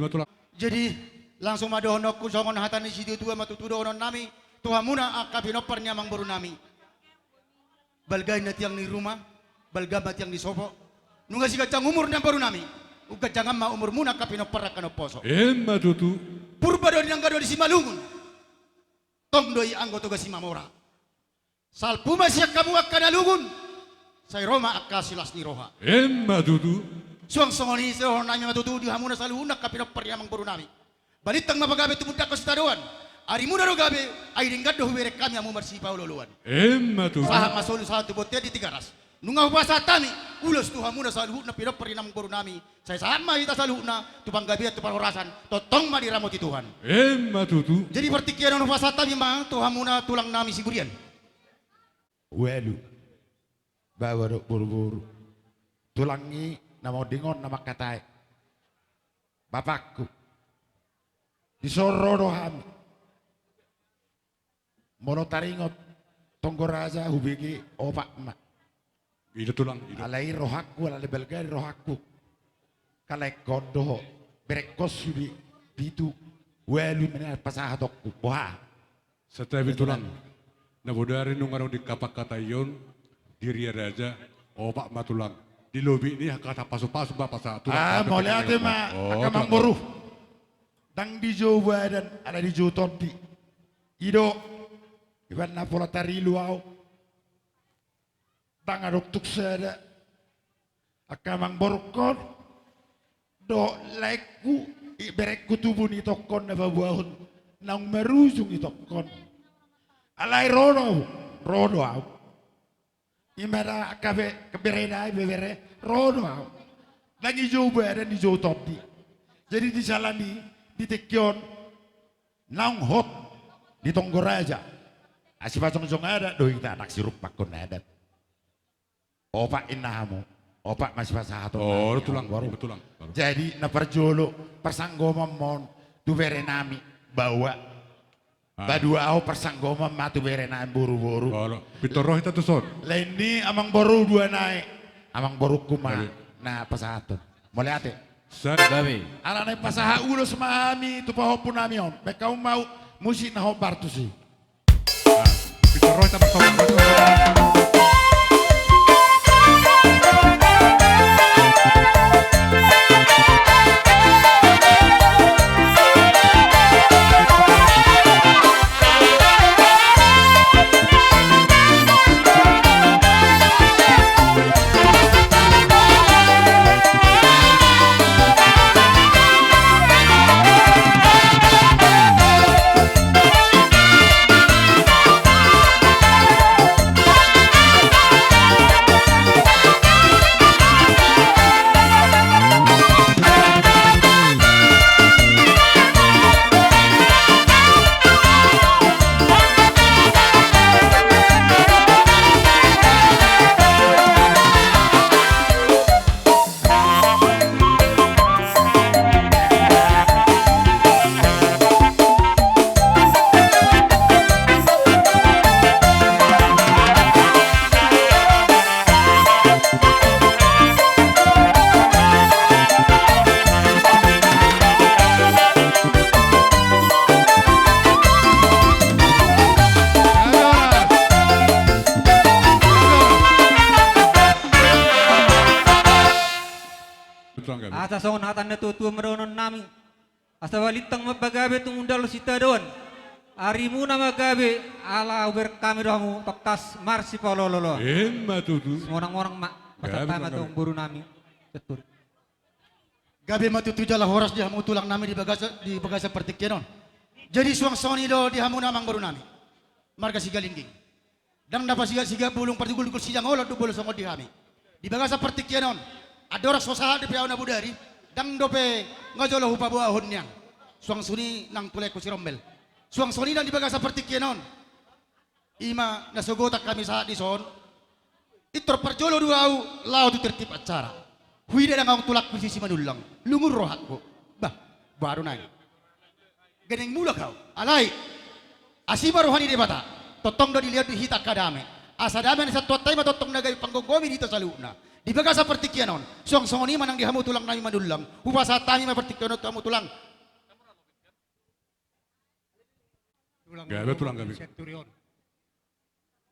Ima tulang. Jadi, langsung ma dohononku songon hata ni situatua ma tutu dohononnami tu hamuna angka pinompar ni amangborunami. Balga i na tiang ni ruma, balga ma tiang ni sopo. Nunga siganjang umur ni amangborunami, umganjangan ma umurmuna angka pinompar angka na umposo. Ima tutu. Purba do di nangga do di Simalungun. Tong do i anggo Toga Simamora. Salpu ma sian hamu angka na lungun, sai ro ma angka silas ni roha. Ima tutu. Suang songon i sidohononnami ma tutu di hamuna saluhutna angka pinompar ni amangborunami. Balintang ma pagabe tumundalhon sitadoan. Arimuna do gabe, ai denggan do hubereng hami hamu marsipaolooloan. Ima tutu. Sahat ma solu sahat tu bontean di Tigaras. Nunga hupasahat hami ulos tu hamuna saluhutna pinompar ni amangborunami. Sai sahat ma hita saluhutna tu panggabean tu parhorasan, tongtong ma diramoti Tuhan. Ima tutu. Jadi partingkian on hupasahat hami ma tu hamuna tulangnami Siburian. Ualu. Baoa dohot boruboru. Tulang i na monding on na mangkatai. Bapakku. Dison ro do hami. Molo taringot Tonggo Raja hubege opat ma. I do tulang, i do. Alai rohangku, alai balga ni rohangku. Kalaengkon do ho, berengkon sude pitu, ualu ma na pasahatonku. Boha? Santabi tulang. Na bodari nunga adong di angka pangkataion di Ria Raja, opat ma tulang. Di lobi ni angka hata pasupasu ma pasahat tulang. Ah, mauliate ma. Oh, angka amangboru. Ndang dijou badan, alai dijou tondi. I do, ibaen na pola tarilu au. Ndang adong tung sada. Angka amangborungkon dohot laengku, i berengku tubu ni tongkon na paboahon naung marujung i tongkon. Alai ro do au, ro do au. Ima da angka be, angka berena, ibebere, ro do au. Ndang dijou badan, dijou tondi. Jadi di sala ni, di tingki on, naung hot di Tonggo Raja. Asi pajongjong adat do hita, ndang sirumpanghon adat. Opat inna hamu, opat ma sipasahaton. Oh, nami tulang, amangboru. Ima tulang. Jadi na parjolo parsanggoman ma on tu berenami, baoa. Ah. Paduahon parsanggoman ma tu berenami boruboru. Olo, pintor ro hita tuson. Lain ni amangboru dua nai. Amangborungku ma. Gabe. Na pasahathon. Mauliate. Sa- Gabe. Ala naeng pasahat ulos ma hami tu pahompunami on. Baen hamu ma musik na hombar tusi. Ah, pintor ro hita pasahat. Asa songon hata ni natuatua ma dohononnami. Asa balintang ma pagabe tumundalhon sitadoan. Arimuna ma gabe, ala hubereng hami do hamu tangkas marsipaolooloan. Ima tutu. Simonangmonang ma. Gabe, pasahat ma tu amangborunami. Betul. Gabe ma tutu jala horas di hamu tulangnami di bagasan, di bagasan partingkian on. Jadi suang songon i do di hamuna amangborunami. Marga Sigalingging. Ndang na pasigatsiga bulung, parjugulgul sijang olon do molo songon di hami. Di bagasan partingkian on, andorang so sahat dope au na bodari, ndang dope nga jolo hupaboahon nian. Suang songon i nang tu laengku si Rommel. Suang songon i nang di bagasan partingkian on. Ima na so gotap hami sahat dison. Pintor parjolo do au laho tu tertib acara. Huida nang ahu tulangku si Simanullang. Lungun rohangku. Bah, baru nai. Gandeng mulak au. Alai. Asi ma roha ni Debata. Tongtong do dilehon di hita angka dame. Asa dame ni sian Tuhanta i ma tongtong na gabe panggomgomi di hita saluhutna. Di bagasan partingkian on, suang songon i ma nang di hamu tulang nami Manullang, hupasahat hami ma partingkian on tu hamu tulang. Tulang. Gabe, tulang, gabe. Sian turi on.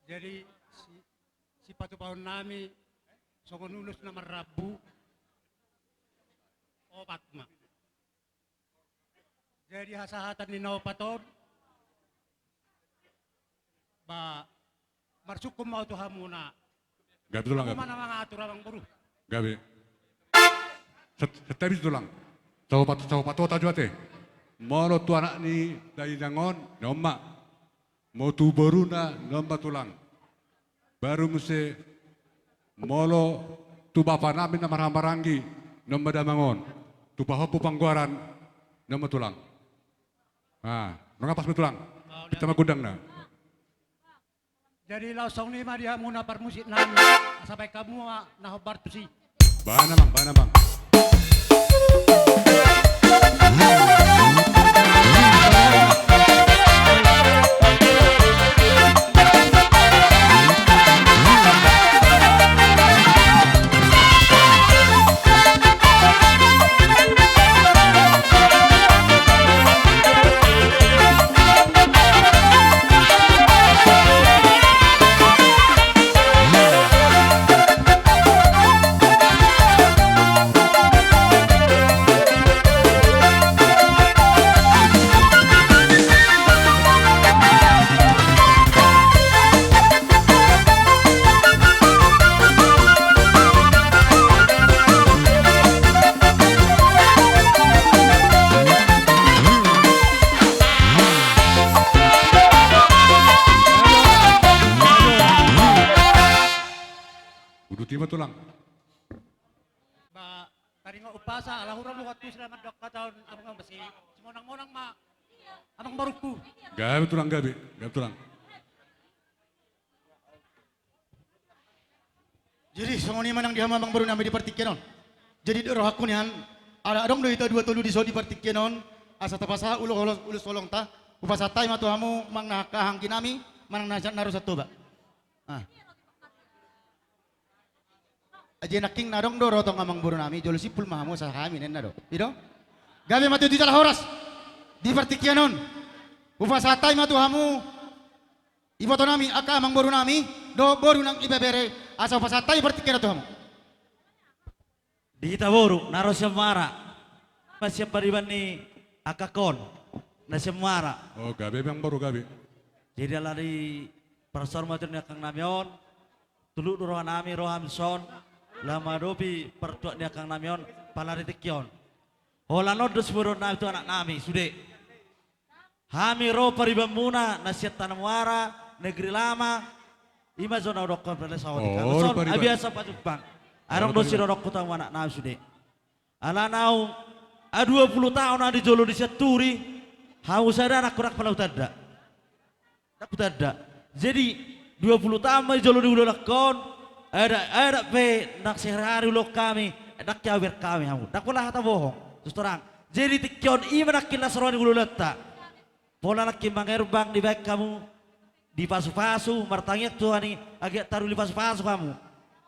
Jadi, si, sipatupaon nami, songon ulos na marrambu, opat ma. Jadi hasahatan ni na opat on, ba, marsungkun ma au tu hamuna. Gabe, tulang, gabe. Hamu ma na mangatur, amang boru. Gabe. Sat-, santabi, tulang. Sahupat, sahupat hata jo ate. Molo tu anak ni dainang on, on ma. Molo tu boruna, on ma, tulang. Baru muse, molo tu bapa nami na marhahamaranggi, on ma damang on. Tu pahompu panggoaran, on ma, tulang. Ah, nunga pas ma, tulang. Oh, pinta ma gondangna. Jadi laos songon i ma di hamuna parmusik nami, asa baen hamu ma na hombar tusi. Baen, amang, baen, amang. Uduti ma, tulang. Ba, taringot umpasa, ala hurang buat tu selamat dok kata on, amang, amang, si, simonang-monang ma, amang borungku. Gabe, tulang, gabe, gabe, tulang. Jadi songon i ma nang di hamu amang boru nami di partingkian on. Jadi di rohangku nian, ala adong do hita dua tolu dison di partingkian on, asa tapasahat ulos, ulos, ulos holongta, hupasahat hami ma tu hamu manang na angka anggi nami, manang na sian na ro sian Toba. Ah. Aji nangkin na adong do ro tong amang boru nami, jolo simpul ma hamu, asa hami ninna do. I do? Gabe ma tutu jala horas. Di partingkian on, hupasahat hami ma tu hamu, iboto nami, angka amang boru nami dohot boru nang ibebere, asa hupasahat hami partingkian on tu hamu. Di hita boru na ro sian Muara, ma sian pariban ni angkangkon na sian Muara. Oh, gabe, amang boru, gabe. Jadi ala ni parsaur matua ni angkang nami on, tuluk do roha nami, ro hami dison, laho mangadopi partuat ni angkang nami on, pala di tingki on. Holan on do sibodoon nami tu anak nami, sude. Hami ro paribanmuna na sian tano Muara, Negeri Lama, i ma jo na hudokkon pele saotik. Oh, hami dison pariban. Abiasa pajumpang. Adong do sidodongku tu hamu anak nami sude. Ala naung a dua pulu taon au di jolo ni Sianturi, hamu sada nangkin ndang pala hutanda. Ndang hutanda. Jadi dua pulu taon ma di jolo ni hulahulangkon, adat, adat pe ndang sehari-hari huulahon hami, ndang hea huber hami hamu. Ndang pola hata bohong, terus terang. Jadi tingki on i ma nangkin las roha ni hulahulanta. Pola nangkin mangerbang dibaen hamu, dipasupasu, martangiang tu Tuhan i, age taruli pasupasu hamu.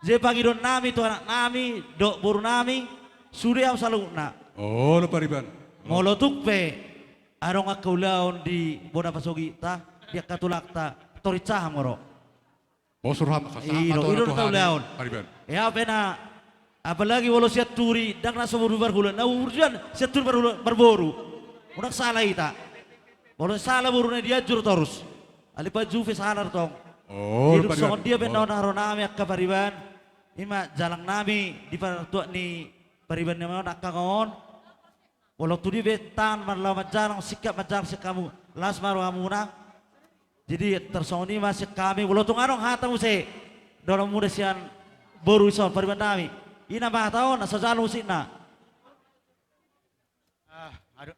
Jadi pangidoan nami tu anak nami dohot boru nami, sude hamu saluhutna. Olo pariban. Molo tung pe adong angka ulaon di bona pasogita, di angka tulangta, torinta hamu ro. Bosur ham, sasahat. I do, ma i do na tu hami, ulaon. Pariban. Ia pe na, apalagi molo Sianturi, ndang na so boru marhula, na umur juan Sianturi marhula, marboru. Unang sala hita. Molo sala boru na di Anjur torus. Alai pajupe sala do tong. Oh, jadi pariban. Songon dia pe na on na ro nami angka pariban. I ma jalang nami di partuat ni pariban nami on angka on. Molo tu dia pe tangan marlaho manjalang, singkat manjalang sian hamu, las ma rohamuna. Jadi tarsongon i ma sian hami, molo tung adong hata muse dohonon muna sian boru dison pariban nami. I nama hata on, asa jalo musikna. Ah, aduh.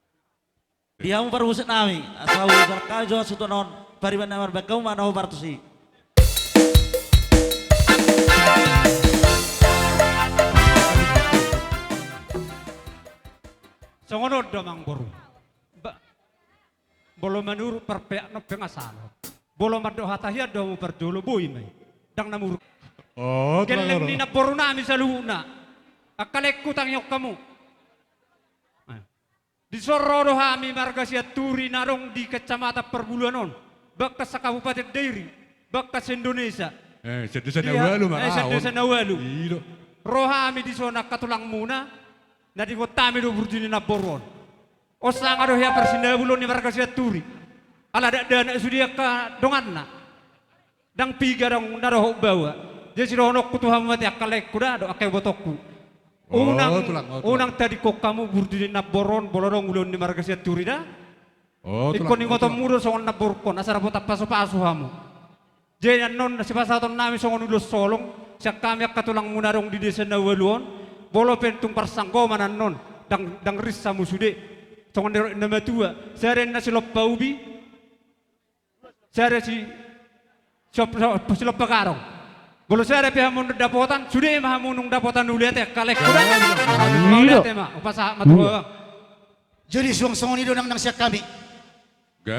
Di hamu parmusik nami, asa hujalang hami jo suhut on, pariban nami marbaen hamu ma na hombar tusi. Songon on do amang boru. Ba, molo manurut parpeak na pengasalo. Molo mandok hata hian do hamu parjolo boi ma i. Ndang na muruk. Gelleng ni namborunami saluhutna. Angka laengku, tangihon hamu. Dison ro do hami marga Sianturi na adong di Kecamatan Parbuluan on, bahkan sa-Kabupaten Dairi, bahkan se-Indonesia. Eh, se-Indonesia na ualu ma, eh, se-Indonesia na ualu. Ro hami dison angka tulangmuna na diboan hami do burju ni namboru on. On sanga do hea parsinabulon ni marga Sianturi. Ala dakdanak sude angka donganna. Ndang piga adong na dohot baoa. Jadi sidohononku tu hamu ma ate angka laengku da dohot angka ibotongku. Unang, unang tadingkon hamu burju ni namboru on molo adong ulaon ni marga Sianturi da. Ingkon ingotonmu do songon namborungkon asa dapot pasupasu hamu. Jadi annon na sipasahatonnami songon ulos holong sian hami angka tulangmuna adong di desa na ualu on. Molo pe tung parsanggoman annon, ndang, ndang ris hamu sude. Songon nidok ni na matua, sada ninna silompa ubi, sada si, si lompa garong. Molo sada pe hamu nunga dapotan, sude ma hamu nunga dapotan uli ate angka laengku da. Mauliate ma, hupasahat ma tu ho. Jadi suang songon i do nang, nang sian hami.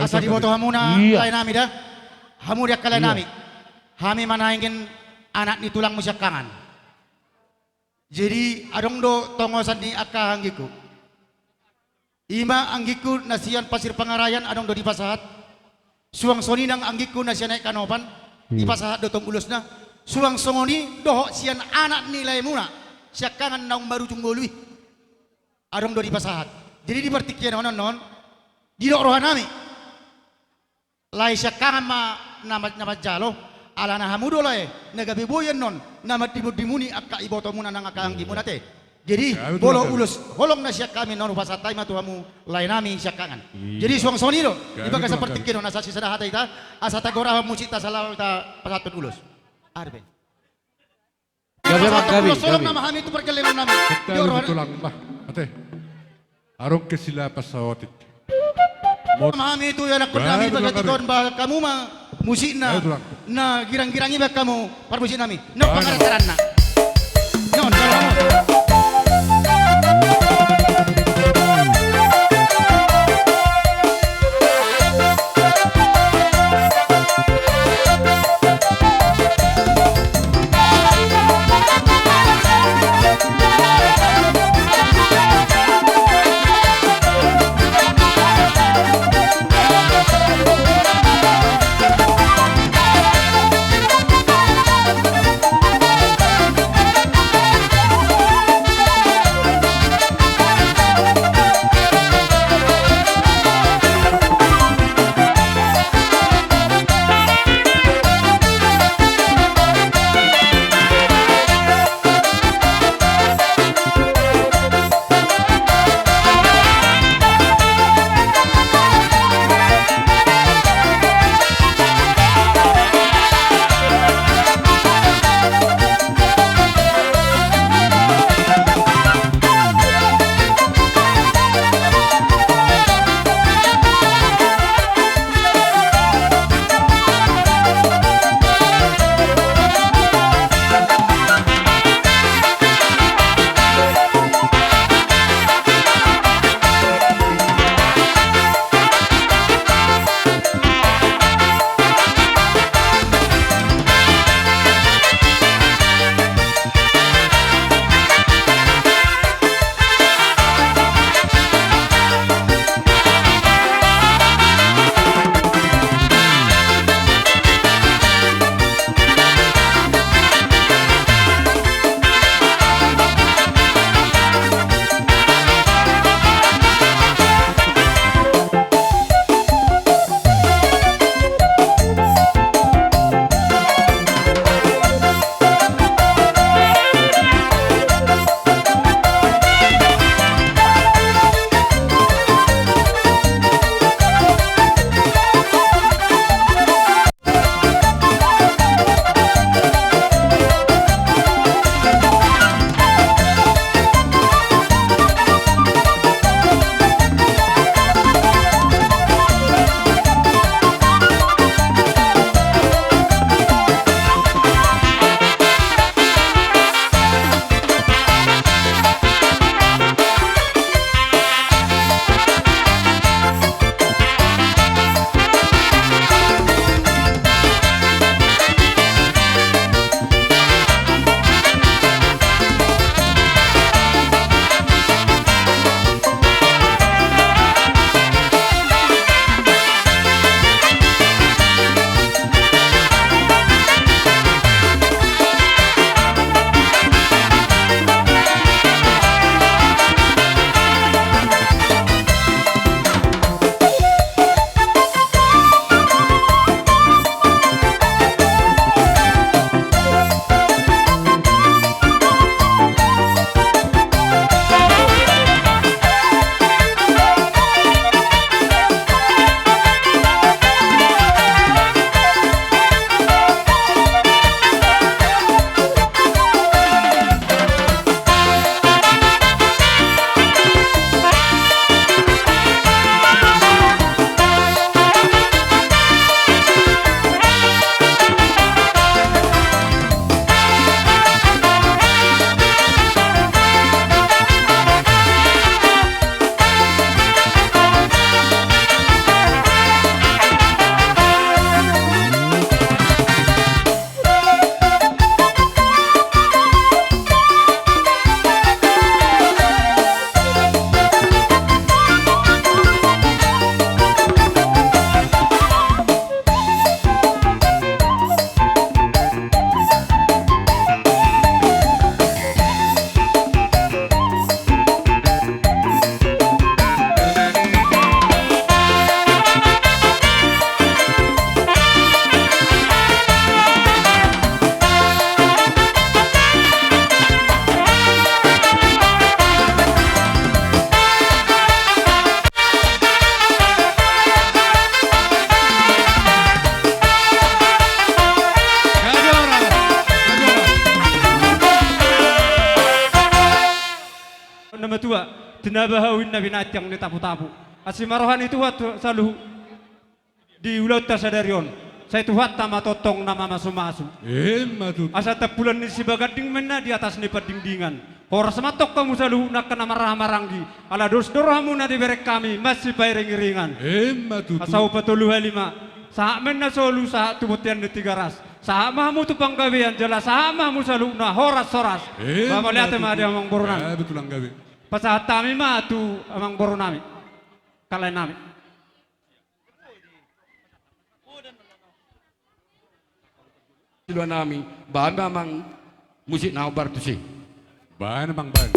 Asa diboto hamuna laenami da. Hamu di angka laenami. Hami ma naeng anak ni tulangmu siangkangan. Jadi adong do tongosan ni angka anggingku. Ima anggingku na sian Pasir Pangaraian adong do dipasahat. Suang songon i nang anggingku na sian Aek Kanopan, dipasahat do tong ulosna. Suang songon i dohot sian anak ni laemuna siangkangan naung marujung ngolu i. Adong do dipasahat. Jadi di partingkian on annon didok rohanami. Lae siangkangan ma na manjalo, alana hamu do lae na gabe boi annon na mandimundimuni angka ibotomuna nang angka anggimuna ate. Jadi molo ulos holong na sian hami annon hupasahat hami ma tu hamu laenami siangkangan. Jadi suang songon i do di bagasan partingkian on, asa sisada hata hita, asa tagorahon musikta sala hita pasahathon ulos. Arbe. Gabe ma gabe. Solong nama hami tu pargellengon nami. Tulang bah. Ate. Arung ke sila pasaotik. Nama hami tu anak kota nami berarti kon bah kamu ma musikna. Na girang-girang iba kamu parmusik nami. Na pangaran-aranna. Non kalau kamu. Na baha on na binantiang ni tapu-tapu. Asi ma roha ni Tuhan tu saluhut di ulaonta sadari on. Sai Tuhanta ma tongtong na mamasumasu. Emma tutu. Asa tampulan ni sibaganding ma inna di atas ni pandingdingan. Horas ma antong hamu saluhut angka na marhaha maranggi. Ala dos do rohamuna dibereng hami masipairing-iringan. Emma tutu. Asa hupatolu hali ma. Sahat ma inna solu sahat tu bontean ni Tigaras. Sahat ma hamu tu panggabean jala sahat ma hamu saluhutna horas-horas. Emma tutu. Mauliate ma di amangboru nami. Gabe tulang gabe. Pasahat hami ma tu amangboru nami. Kalae nami. Siluan nami, baen ma amang musik na hombar tusi. Baen amang, baen.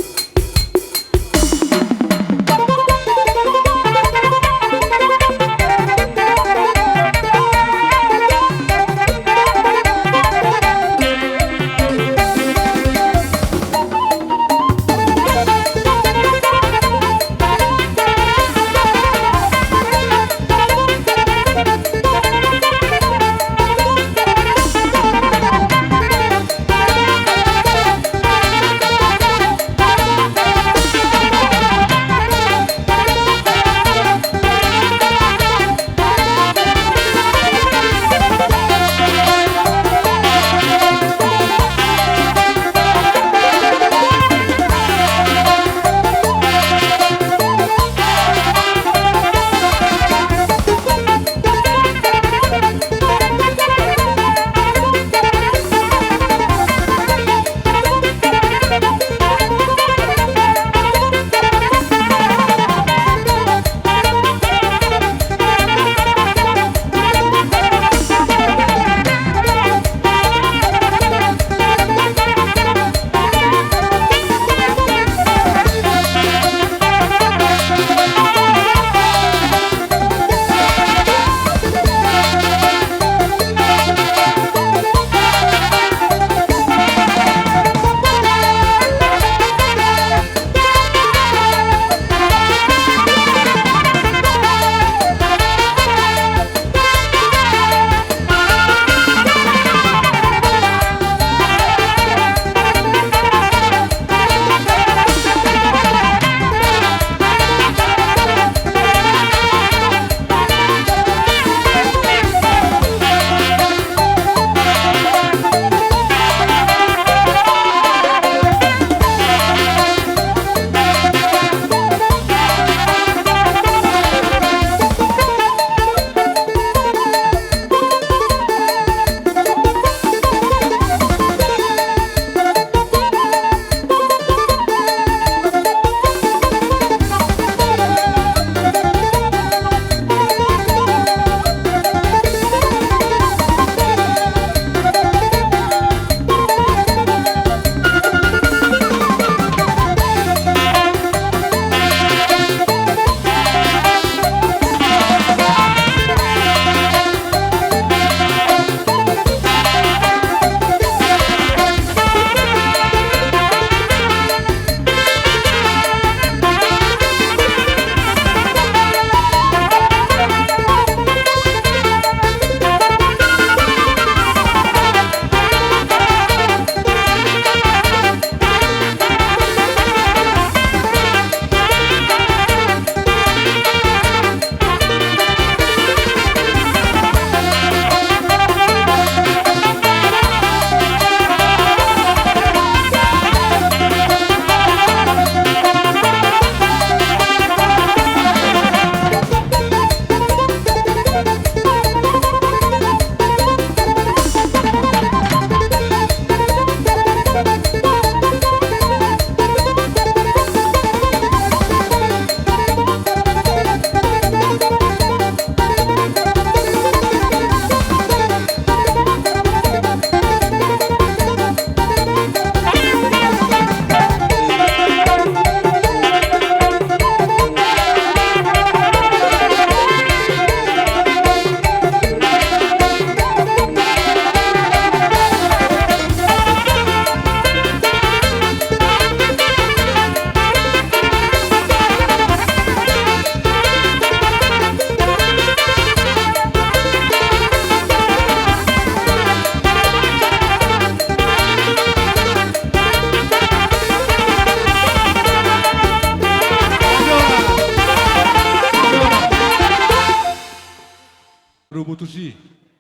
Mardomu tusi,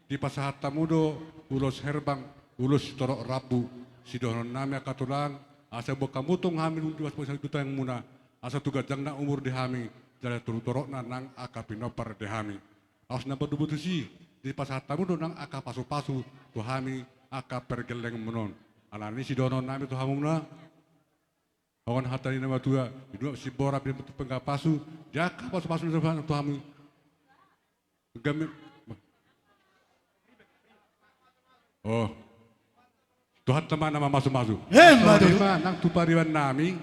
dipasahat hamu do ulos herbang, ulos sitorop rambu, sidohonon nami angka tulang, asa boan hamu tong hami dung dipasahat tu tanganmuna, asa tu ganjangna umur di hami, jala tu torukna nang angka pinompar di hami. Laos na mardomu tusi, dipasahat hamu do nang angka pasupasu tu hami angka pargellengmuna on. Alani i sidohonon nami tu hamuna, songon hata ni na matua, di dua simbora pin tu penggapasu, jaka pasupasu na tu hami. Gami. Oh. Tuhanta ma na mamasumasu. Emma tutu. Songon i ma nang tu pariban nami.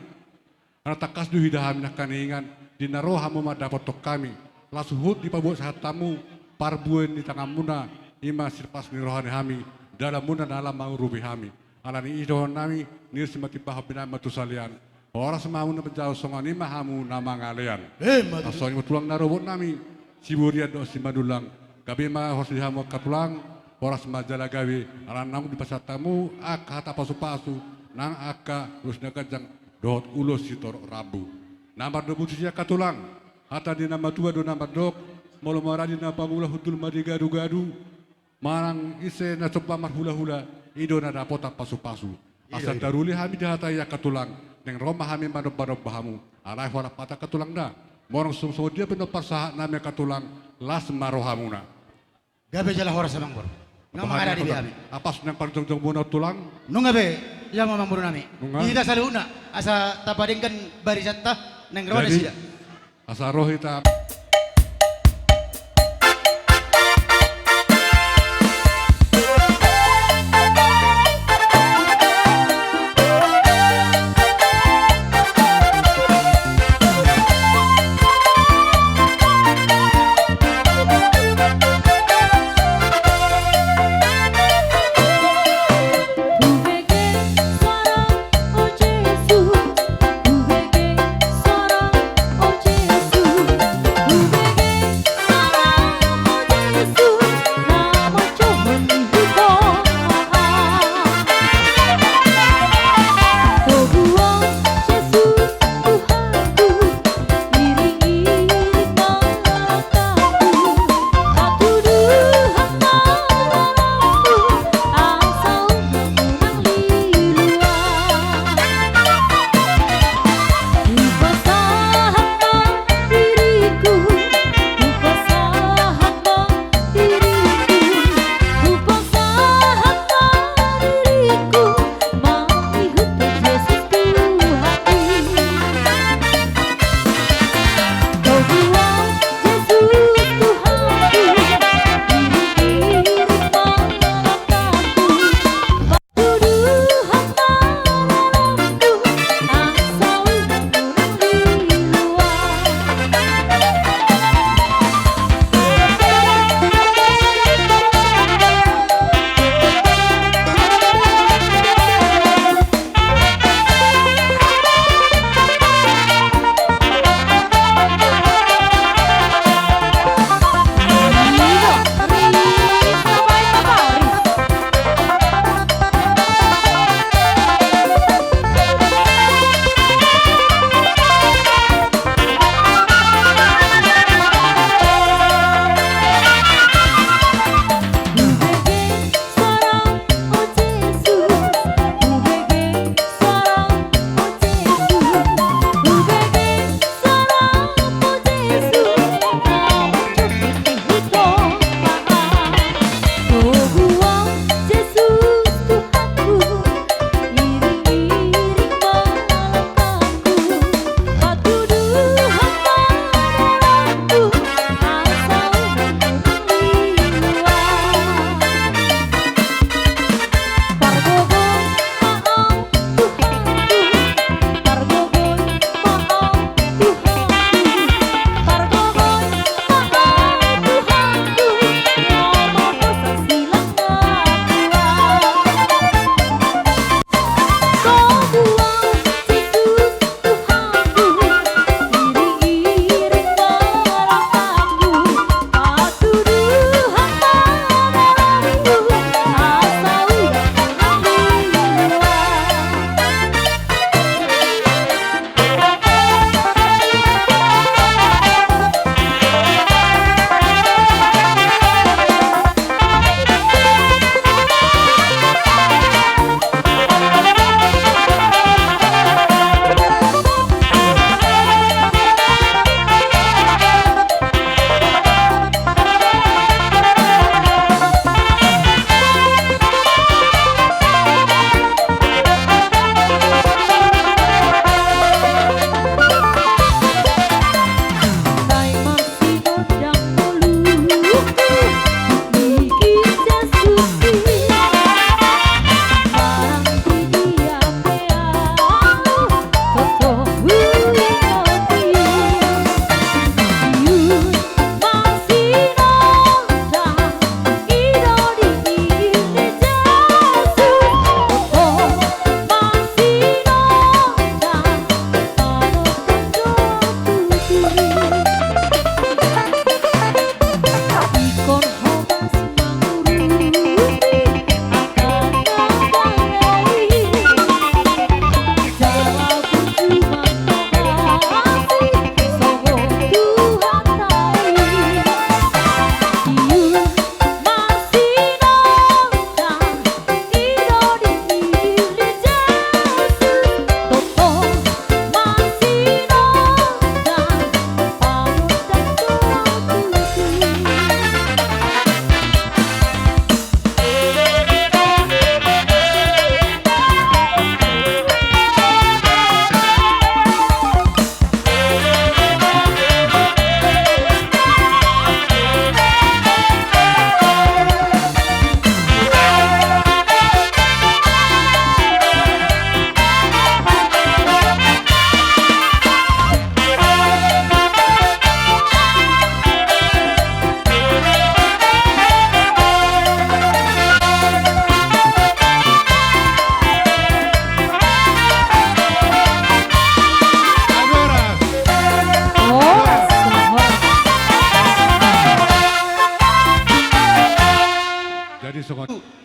Ala tangkas do huida hami nangkiningan, di na ro hamu mandapothon hami. Laos huhut dipabuat sahat hamu parbue ni tanganmuna, i ma sirpas ni roha ni hami, dalanmuna na lam mangurupi hami. Alani i dohonon nami, nirsi ma timbahon binama tu salean. Horas ma hamu na manjalo, songon i ma hamu na mangalean. Emma tutu. Songon i ma tulang na robot nami, Siburian dohot Simanullang. Gabe ma horas di hamu angka tulang, horas ma jala gabe, ala naung dipasahat hamu angka hata pasupasu, nang angka ulos na ganjang dohot ulos sitorop rambu. Na mardomu tusi angka tulang, hata ni na matua do na mandok, molo maradi na pangula hundul ma di gadugadu, manang ise na somba marhulahula, i do na dapotan pasupasu. Asa taruli hami di hata i angka tulang, naeng ro ma hami manombanomba hamu. Alai holan hata angka tulang da, molo songon dia pe na parsahat nami angka tulang, las ma rohamuna. Gabe jala horas amang boru. Nunga mangaradi be hami. Apas nang parjongjongmuna tulang. Nunga be, ia ma amang boru nami. Nunga. Di hita saluhutna, asa tapadenggan barisanta, naeng ro ma nasida. Asa ro hita.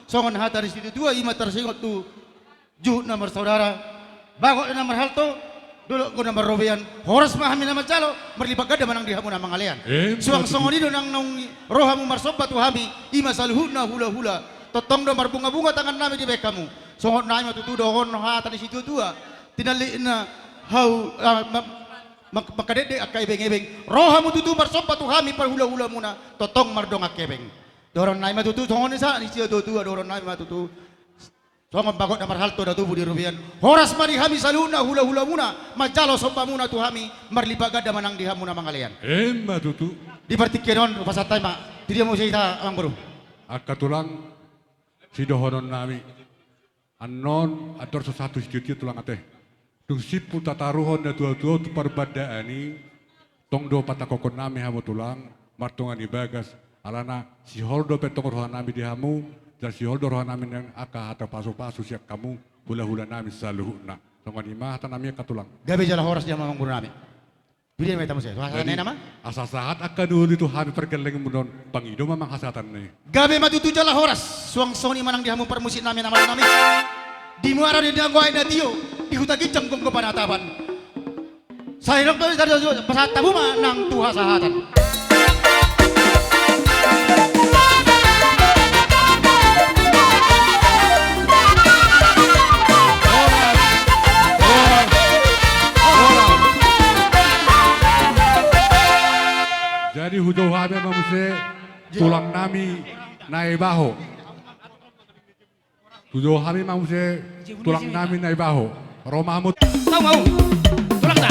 Songon hata ni situatua i ma tarsingot tu juhut na marsaudara, bagot na marhalto, dolok na marrobean, horas ma hami na manjalo, marlipat ganda ma nang di hamu na mangalean. Suang songon i do nang naung ro hamu marsomba tu hami, i ma saluhutna hulahula. Tongtong do marbungabunga tangannami dibahen hamu. Songon nai ma tutu dohonon hata ni situatua, tinallikna hau, ah, ma-, ma-, mangkadekdek angka ebengebeng. Ro hamu tutu marsomba tu hami parhulahulamuna, tongtong mardongan hepeng. Dohonon nai ma tutu, songon i sa ni situatua, dohonon nai ma tutu. Songon bagot na marhalto na tubu di robean. Horas ma di hami saluhutna hulahulamuna, manjalo sombamuna tu hami, marlipat ganda ma nang di hamu na mangalean. Emma tutu. Di partingkian on, pasahat hami ma. Tu dia muse hita, amangboru? Angka tulang, sidohononnami. Annon, andor so sahat tu situtu tulang ate. Dung simpul tataruhon natuatua tu parbandaan i, tong do patangkokhonnami hamu tulang, martonga ni bagas, alana sihol dope tong rohanami di hamu, jala sihol do rohanami nang angka hata pasupasu sian hamu, hulahulanami saluhutna. Songon i ma hatanami angka tulang. Gabe jala horas di hamu amangborunami. Tu dia ma hita muse? Tu hasahatan ni nama? Asa sahat angka na uli tu hami pargellengmuna on, pangido ma amang hasahatan ni. Gabe ma tutu jala horas, suang songon i ma nang di hamu parmusiknami na masa nami. Di muara ni nagoai na tio, di huta ginjang gomgom panatapan. Sai rap do, pasahat hamu ma nang tu hasahatan. Jadi hujou hami ma muse tulangnami Naibaho. Hujou hami ma muse tulangnami Naibaho. Ro ma hamu. Tau au. Tulangta.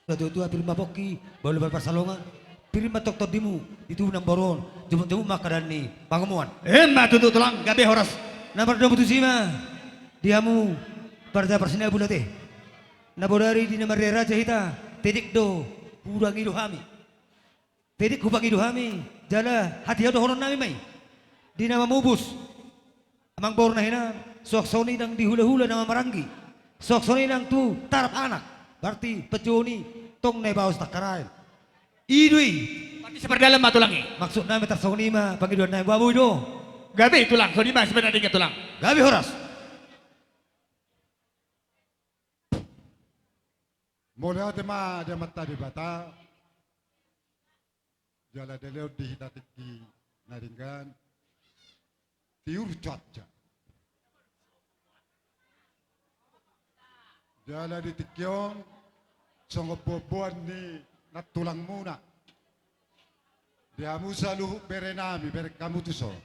Tuatua pir ma pongki, balu balu parsalongan, pir ma tong tondimu di tubu namboru on, jomuk-jomuk ma angka dame ni pangomoan. Emma tutu tulang, gabe horas. Na mardomu tusi ma di hamu parjaparsinabul ate. Na bodari di na marriaraja hita, tedek do hupangido hami. Tedek hupangido hami, jala hatiha dohonon nami ma i. Di na mamupus amangboru na hinan, suang songon i nang di hulahula na mamaranggi, suang songon i nang tu tarap anak, berarti panjouon i tong na ibaos tangkaraen. I do i. Berarti sipardalan ma tulang i. Maksud nami tarsongon i ma pangidoan nami, boa boi do. Gabe tulang, songon i ma sipardalan tulang. Gabe horas. Mauliate ma di Amanta Debata. Jala dilehon di hita tingki na denggan, tiur cuaca. Jala di tingki on songon boanboan ni nantulangmuna, di hamu saluhut bere nami, bereng hamu tuson.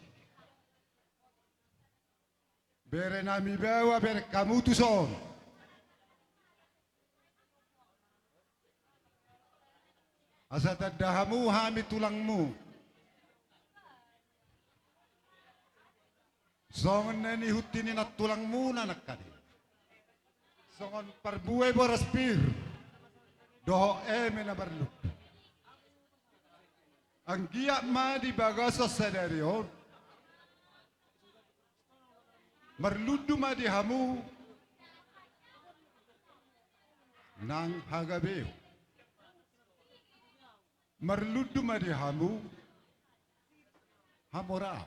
Bere nami baoa, bereng hamu tuson. Asa tanda hamu hami tulangmu. Songon na nihut ni nantulangmuna nangkaning. Songon parbue boras pir dohot eme na marlundu. Anggiat ma di bagasan sadari on marlundu ma di hamu nang hagabeon. Marlundu ma di hamu hamoraon.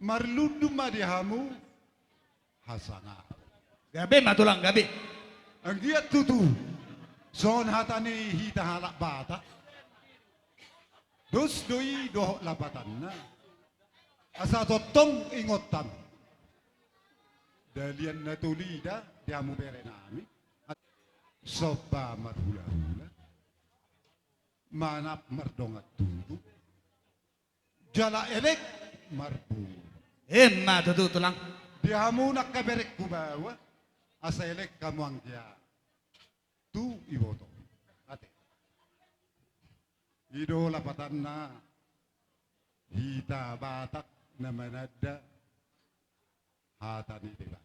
Marlundu ma di hamu hasangapon. Gabe ma tulang, gabe. Anggiat tutu songon hata ni hita halak Batak, dos do i dohot lapatanna. Asa tongtong ingot hamu dalihan na tolu i da di hamu bere nami. Somba marhulahula, manat mardongan tubu, jala elek marboru. Emma tutu tulang. Di hamu nangkin berengku baoa, asa elek hamu anggiat tu iboto. Ate. I do lapatanna hita Batak na mananda hata ni Debata.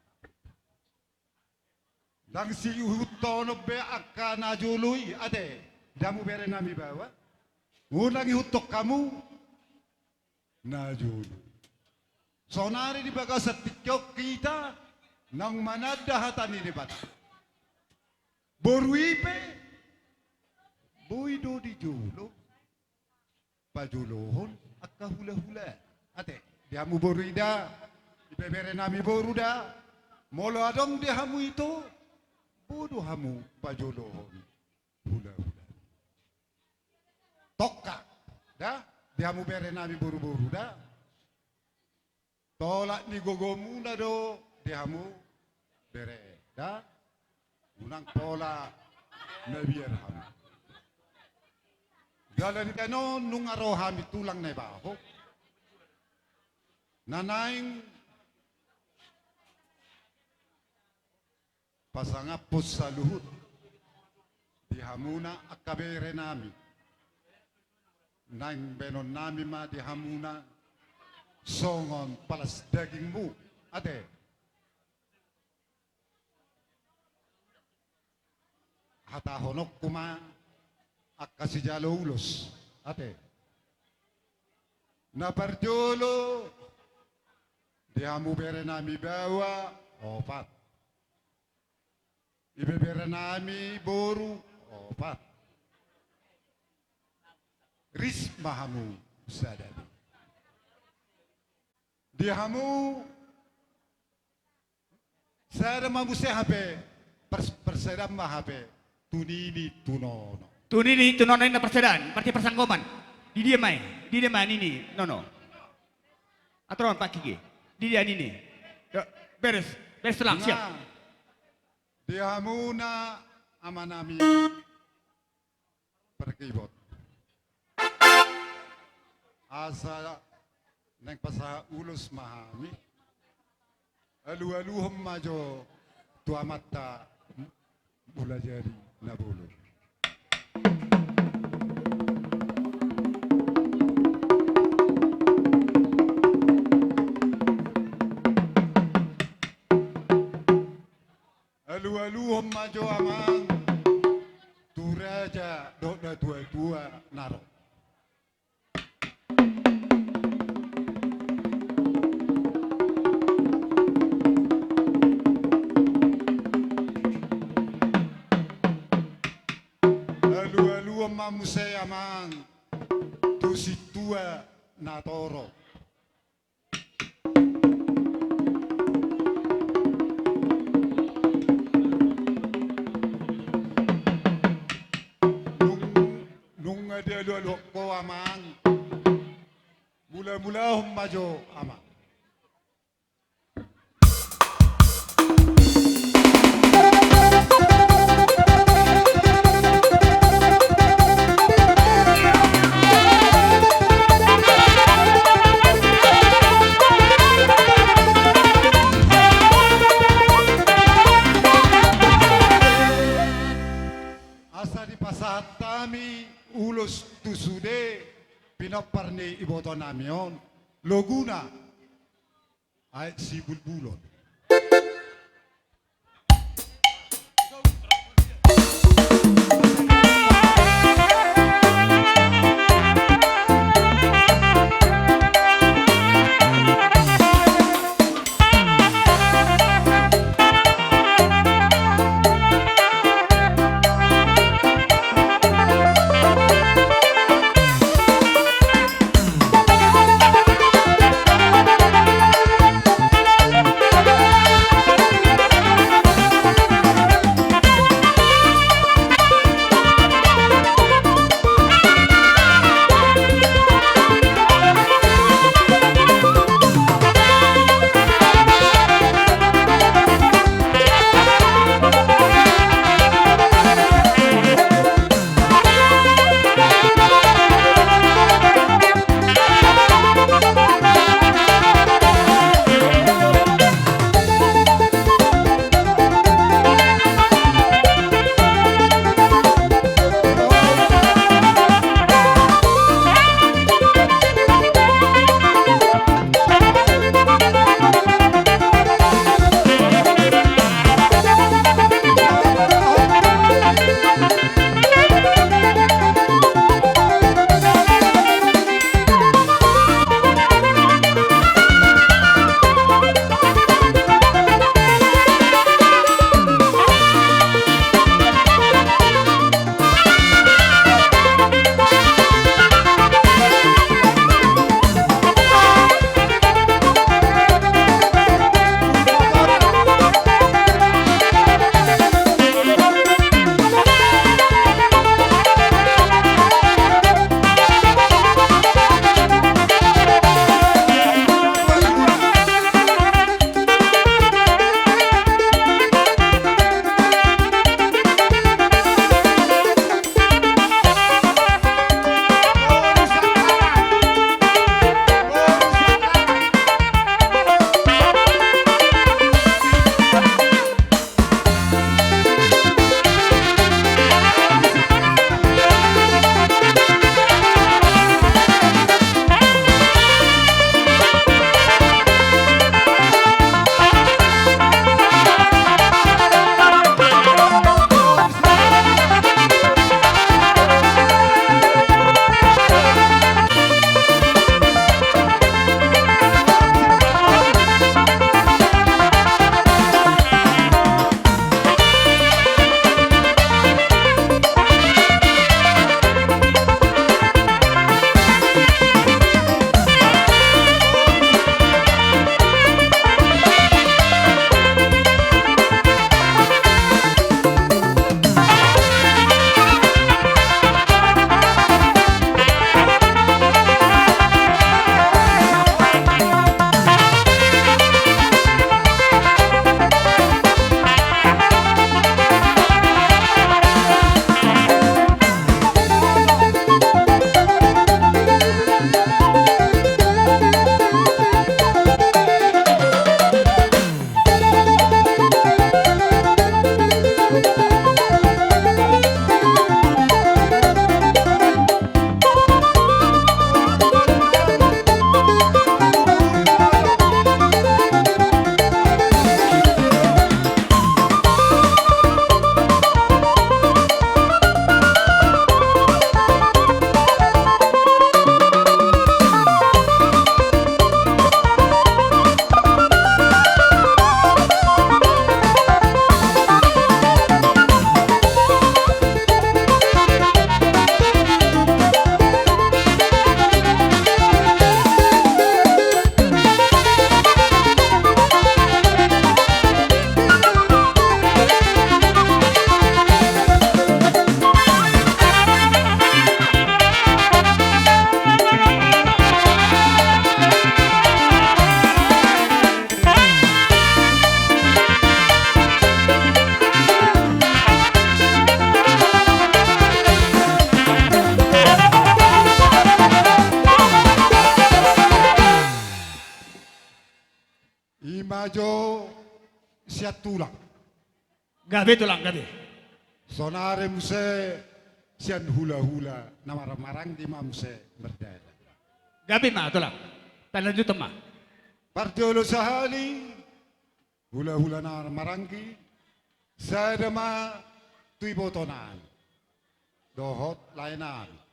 Ndang siihuthon be angka na jolo i, ate, di hamu bere nami baoa. Unang ihuthon hamu na jolo. Saonari di bagasan tingki on hita naung mananda hata ni Debata. Boru i pe boi do di jolo pajolohon angka hulahula. Ate, di hamu boru i da, ibebere nami boru da, molo adong di hamu ito, boi do hamu pajolohon hulahula. Tongka da, di hamu bere nami boruboru da. Tolap ni gogomuna do di hamu bere da. Unang pola mabiar hamu. Jala di baen on nunga ro hami tulang Naibaho na naeng pasangaphon saluhut di hamuna angka bere nami. Naeng baenon nami ma di hamuna songon palas dagingmu, ate. Hatahononku ma angka sijalo ulos, ate. Na parjolo di hamu bere nami baoa opat. Ibebere nami boru opat. Ris ma hamu sada. Di hamu sada ma muse hape, pers-, parsadaan ma hape tu nini tu nono. Tu nini tu nono ninna parsadaan, berarti parsanggoman. Di dia ma i, di dia ma nini nono. Atur on Pak Kiki. Di dia nini. Yo, beres, beres tulang, siap. Di hamuna amanami parkibot. Asa naeng pasahat ulos ma hami. Alualuhon ma jo tu amanta Mulajadi. Na bolon. Alualuhon ma jo amang tu raja dohot natuatua na ro. Alualuhon ma muse amang tu sintua na torop. Nung, nunga dialualuhon ho amang, mulamulahon ma jo amang. Asa dipasahat hami ulos tu sude pinompar ni ibotonami on, loguna Aek Sibulbulon. sian tulang. Gabe tulang, gabe. Saonari muse sian hulahula na marhahamaranggi ma muse mardalan. Gabe ma tulang. Talanjuthon ma. Parjolo sahali hulahula na marhahamaranggi, sada ma tu ibotonami dohot laenami.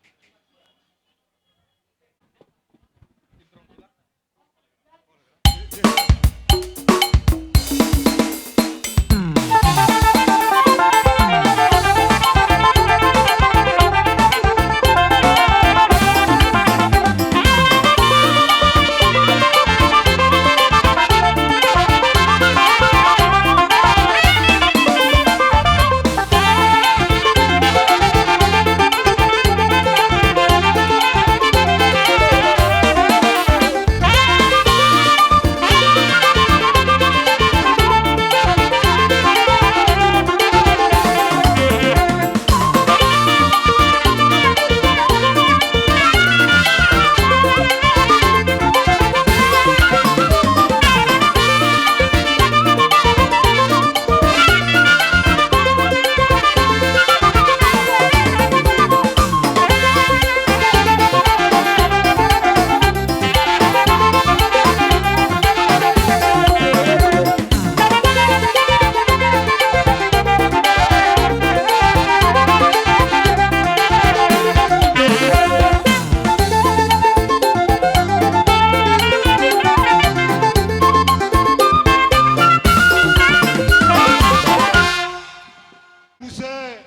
Muse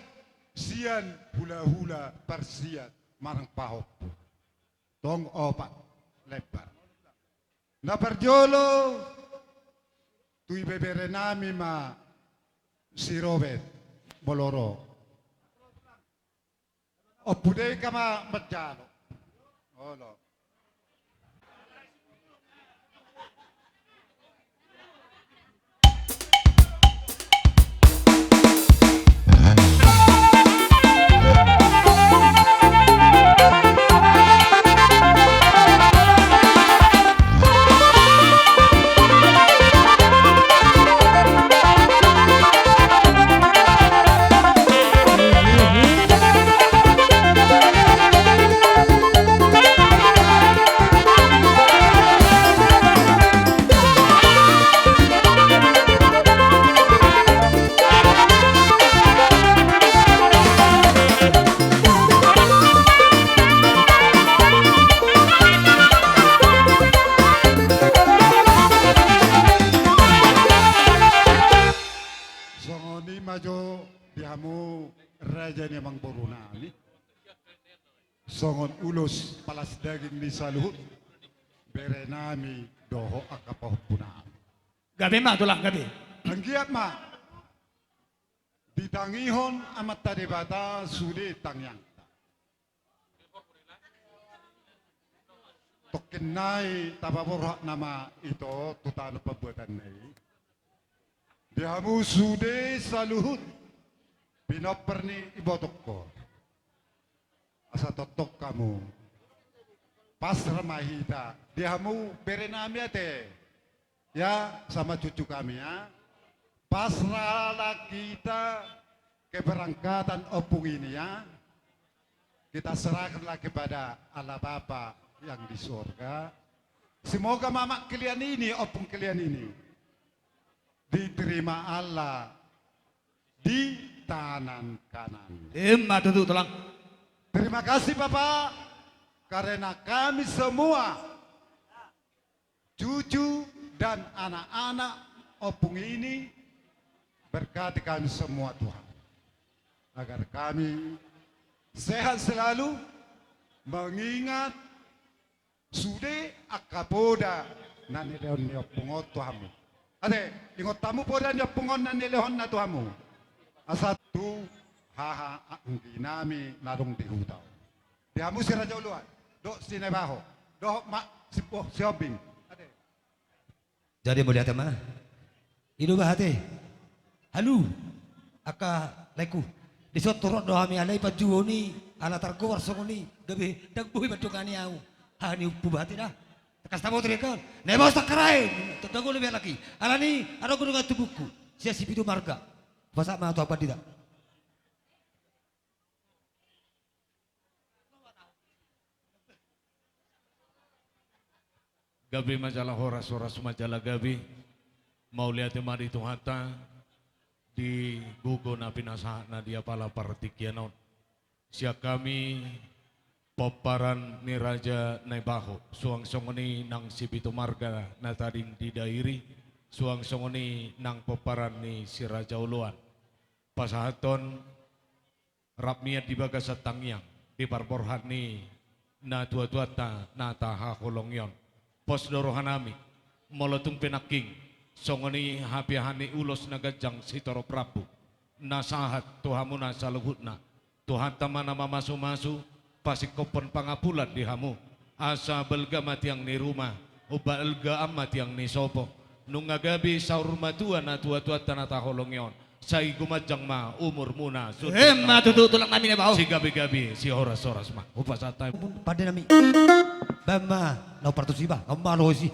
sian hulahula parsiat manang pahompu. Tong opat lembar. Na parjolo tu ibeberenami ma si Robert, molo ro. Ompu Deka ma manjalo. Olo. Songon i ma jo di hamu raja ni amangborunami. Songon ulos palas daging ni saluhut berenami dohot angka pahompunami. Gabe ma tulang, gabe. Anggiat ma ditangihon Amanta Debata sude tangiangta. Tongkin nai tapaborhat nama ito tu tano pambuatanna i. Di hamu sude saluhut pinomper ni ibotongku. Asa tongtong hamu. Pasrah ma hita. Di hamu berenami ate. Ya, sama cucu kami ya. Pasrahlah kita keberangkatan ompung ini ya. Kita serahkanlah kepada Allah Bapa yang di sorga. Semoga mamak kalian ini, ompung kalian ini, diterima Allah di tangan kanan. Ima tutu tulang. Terima kasih Bapak, karena kami semua cucu dan anak-anak ompung ini, berkati kami semua Tuhan, agar kami sehat selalu, mengingat sude angka poda na nilehon ni ompung on tu hamu. Ate, ingot hamu poda ni ompung on na nilehonna tu hamu. Asa tu haha angginami na adong di huta on. Di hamu si Raja Uluan dohot si Naibaho dohot ma si, oh, si Hombing. Ate. Jadi mauliate ma. I do bah ate. Halu. Angka laengku. Dison torop do hami alai panjouon i ala targoar songon i gabe ndang boi mandongani ahu. Haha ni Ompu bah ate da. Tangkas taboto do i kan. Naibaho Sangkarain. Tong dagol do be halak i. Alani adong do dongan tubungku. Sian Sipitu Marga. Pasahat ma tu Pandita. Gabe ma jala horas, horas ma jala gabe. Mauliate ma di Tuhanta di gogo na pinasahatna di apala partingkian on. Sian hami pomparan ni Raja Naibaho, suang songon i nang Sipitu Marga na tading di Dairi, suang songon i nang pomparan ni Si Raja Oloan. Pasahathon rap mian di bagasan tangiang di parborhat ni natuatuanta na tahaholongi on. Pos do rohanami, molo tung pe nangkin songon i hapiahan ni ulos na ganjang sitorop rambu na sahat tu hamuna saluhutna, Tuhanta ma na mamasumasu, pasingkophon pangapulan di hamu. Asa balga ma tiang ni ruma, umbalga ma tiang ni sopo. Nunga gabe saur matua natuatuanta na tahaholongi on, sai gumanjang ma umurmuna. Emma tutu, tulang nami Naibaho. Sigabegabe, sihorashoras ma. Hupasahat hami. Pande nami. Baen ma na partusi ba, ngamalo isi.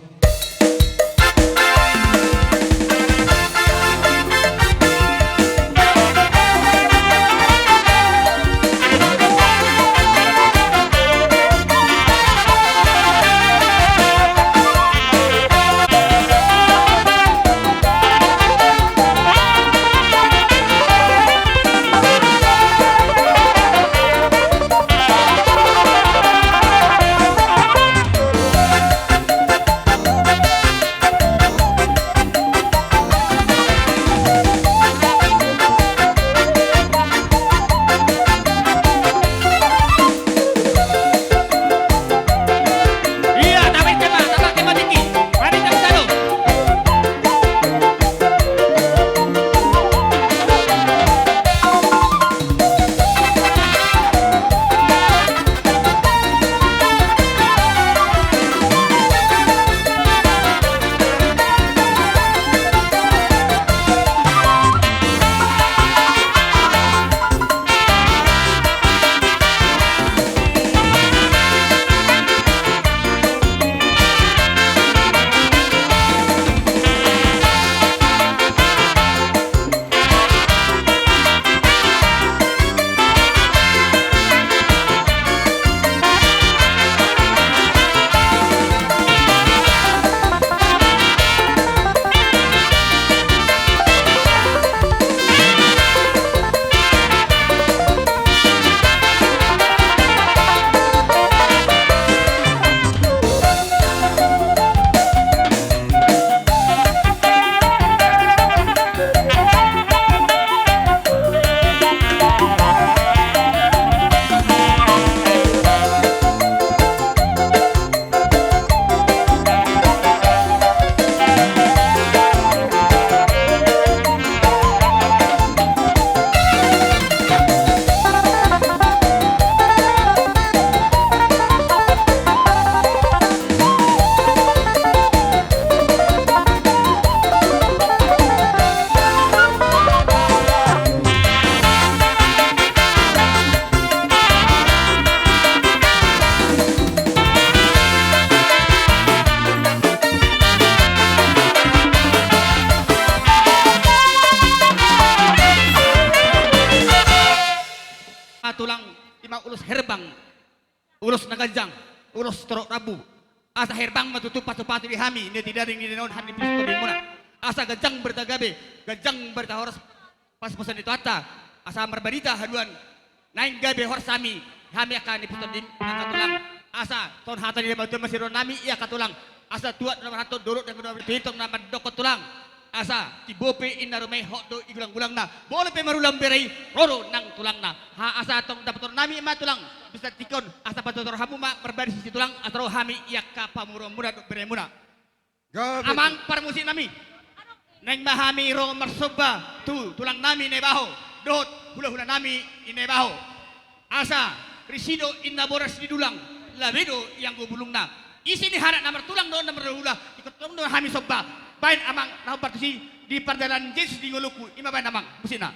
Tulang, ima ulos herbang. Ulos na ganjang, ulos torop rambu. Asa herbang ma tutu patupatu di hami, na tinading di danon hami di pistol di muna. Asa ganjang berita gabe, ganjang berita horas, pasupasuon ni Tuhanta. Asa marbarita haduan, naeng gabe horas hami, hami angka ni pistol di angka tulang. Asa, songon hata ni Debata ma sidohonon nami, i angka tulang. Asa tuat na marhata, dolok na marhata, tongtong na mandokkon tulang. Asa, timbo pe inna ruma i hot do i gulanggulangna. Molo pe marulaon bere i, ro do nang tulangna. Ha, asa tong dapoton nami ma tulang. Bisa tikon, asa patotor hamu ma marbari sisi tulang, asa ro hami i angka pamoruonmuna dohot beremuna. Gabe. Amang parmusik nami. Naeng ma hami ro marsomba tu tulang nami Naibaho. Dohot hulahula nami i Naibaho. Asa, risi do inna boras ni dulang, labe do ianggo bulungna. Isi ni anak na martulang dohot na marhulahula, ingkon tong do hami somba. Baen amang, na hombar tusi di pardalan Jesus di ngolungku, ima baen amang, musikna.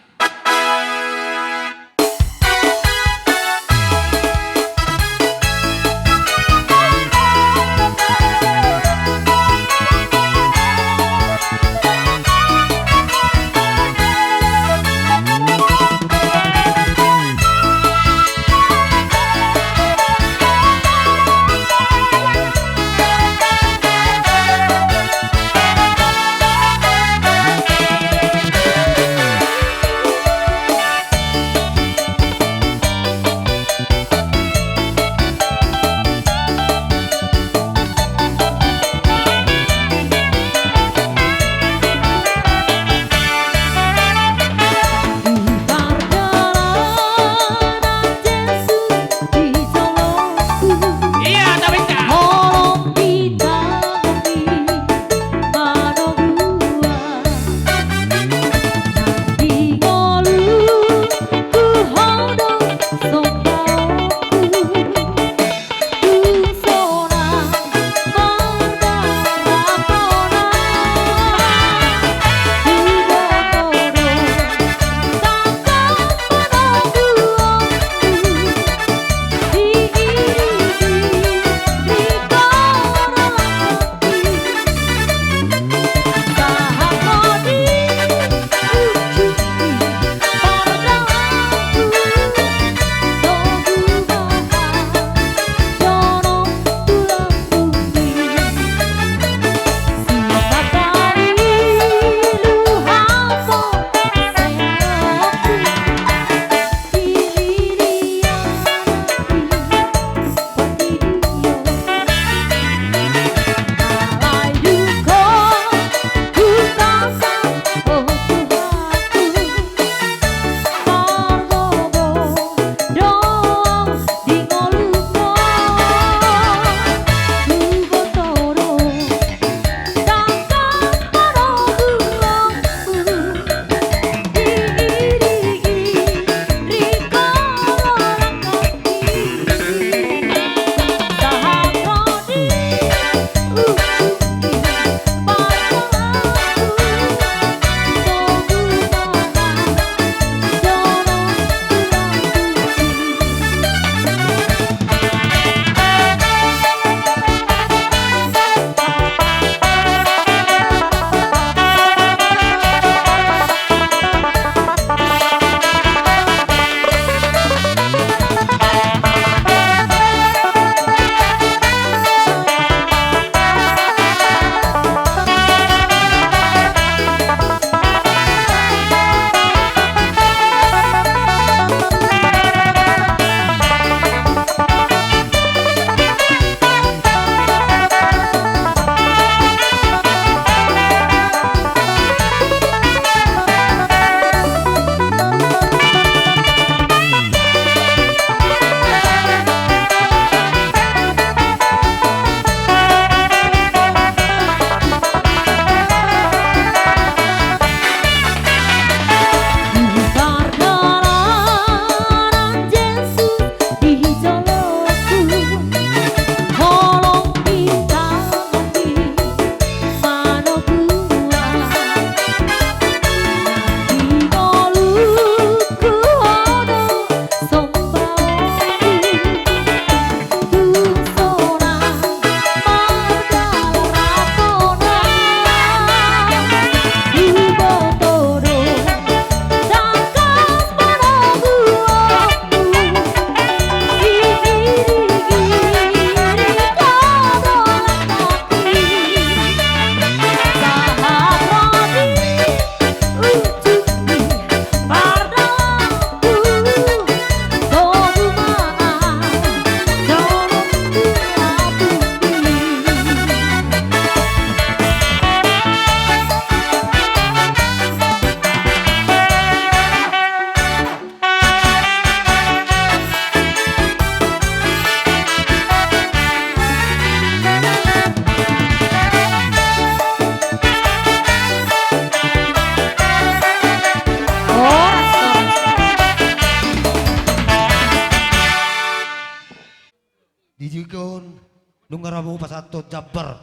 Di tingki on nunga ro hamu pasahathon jambar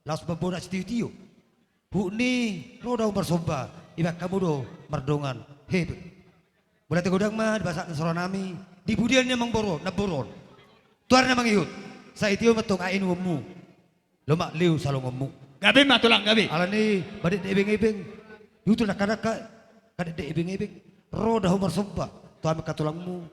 laos mamboan sitio-tio. Huhut ni ro do hamu marsomba, ibaen hamu do mardongan hepeng. Mauliate godang ma di pasahat ni sahuranami, di pudian ni amangboru on, namboru on, tu ari na mangihut. Sai tio ma antong aek inummu, lomak leu salongonmu. Gabe ma tulang, gabe. Alani madekdek ebeng-ebeng, di utul dangka-dangka, kadekdek ebeng-ebeng, ro do hamu marsomba tu hami angka tulangmu,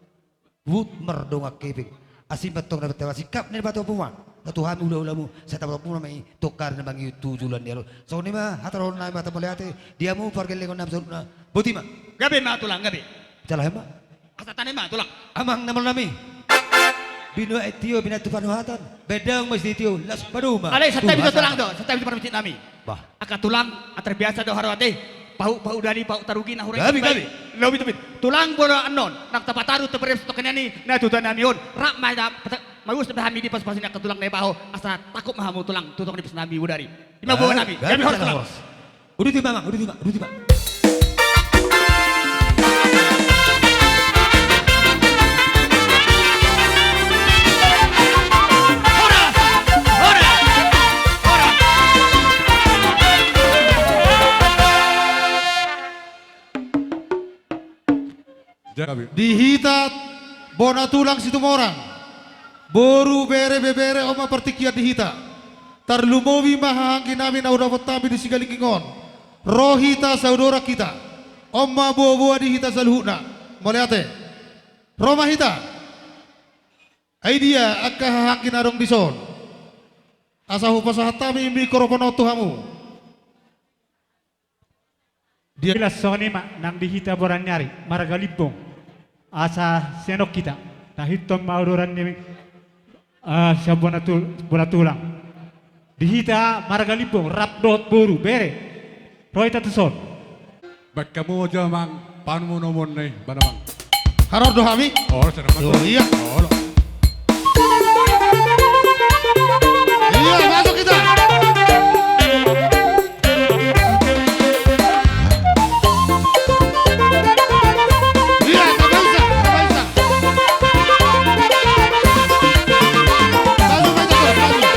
huhut mardongan hepeng. Asi ma antong na pintor, singkat ni batu puma. Tatu hami hula-hulamu, sai taboto puma ma i tu ari na mangihut tu joloan ni ari on. Songon i ma hata dohononnami, hata mauliate di hamu pargellengonnami saluhutna. Boti ma. Gabe ma tulang, gabe. Jala hema. Asa tane ma tulang. Amang na molo nami. Binoan tio, binoan tu panuhatan. Baen damang ma sitio, laos padomu ma. Alai santabi do tulang do, santabi do parmusik nami. Bah. Angka tulang, terbiasa do haroa ate. Pahuk, pahuk dali, pahuk tarugi na hurang. Gabe, gabe. Lobi, lobi. Tulang molo annon, nang tapataru, tapareos tu kena ni na tutu nami on. Rap ma da, pata-, mauliate ma hami di pasu-pasu ni angka tulang na ibaho, asa tangkup ma hamu tulang, tu tonga ni pasu nami bodari. Ima boha nami. Gabe, gabe, horas tulang. Horas. Uduti ma, Amang, uduti ma, uduti ma. Horas! Horas! Horas! Di hita bona tulang Situmorang, boru, bere, ibebere, on ma partingkian di hita. Tarlumobi ma hahaanggi nami na hudapot hami di Sigalingging on. Ro hita, saudara hita. On ma boa-boa di hita saluhutna. Mauliate. Ro ma hita. Ai dia angka hahaanggi na adong dison? Asa hupasahat hami mikropon on tu hamu. Dia. Jelas songon i ma nang di hita boru ni ari, marga Limbong. Asa sian on hita, tahiton ma uduran ni, eh, sian bona tu-, bona tulang. Di hita marga Limbong, rap dohot boru, bere. Ro hita tuson. Baen hamu jo, Amang, panombonomon ni, baen, Amang. Haroro do hami? Olo, sedang masuk. Oh, iya. Olo. Iya, masuk kita. Iya, tak bisa, tak bisa. Masuk, masuk, masuk.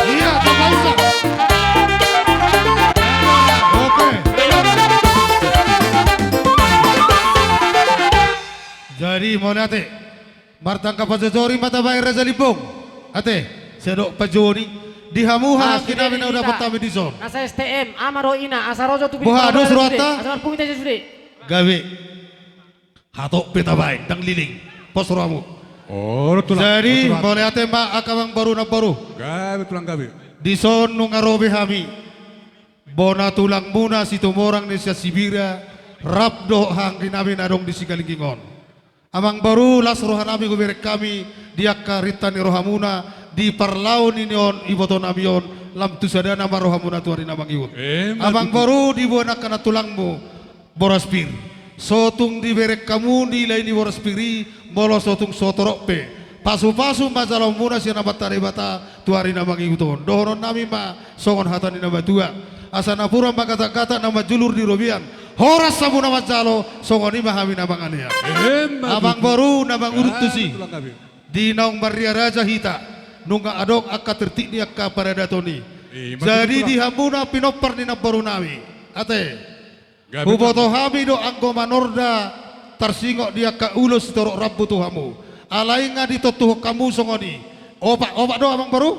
Iya, tak bisa. Oke. Jadi, mauliate. Martangkas pajojori ma tabaen Raja Limbong. Ate, sai dok pajojori. Di hamu, ah, anggi nami na hudapot hami dison. Asa S T M, ama dohot ina, asa ro jo tu Boha, dos rohanta? Asa marpungu hita jo sude. Gabe. Hatop pe tabaen, ndang leleng. Pos rohamu. Jadi, mauliate ma angka amangboru namboru. Gabe tulang, gabe. Dison nunga ro be hami. Bona tulangmuna Situmorang ni sian Sibira, rap dohot anggi nami na adong di Sigalingging on. Amangboru, las rohanami hubereng hami di angka rinta ni rohamuna, di parlao ni on ibotonami on, lam tu sadana ma rohamuna tu ari na mangihut. Amangboru, diboan angka nantulangmu boras pir. So tung dibereng hamu nilai ni boras pir i, molo so tung so torop pe. Pasupasu ma jaloonmuna sian Amanta Debata tu ari na mangihut on. Dohononnami ma songon hata ni na matua. Asa napuran ma gatagata na manjulur di robean. Horas hamu na manjalo, songon i ma hami na mangalehon. Amangboru na mangurut tusi. Di naung marria raja hita, nunga adong angka tertib ni angka paradaton i. Jadi di hamu na pinompar ni namborunami. Ate. Huboto hami do anggo manorda tarsingot di angka ulos sitorop rambu tu hamu. Alai nga ditontuhon hamu songon i. Opat, opat do amangboru?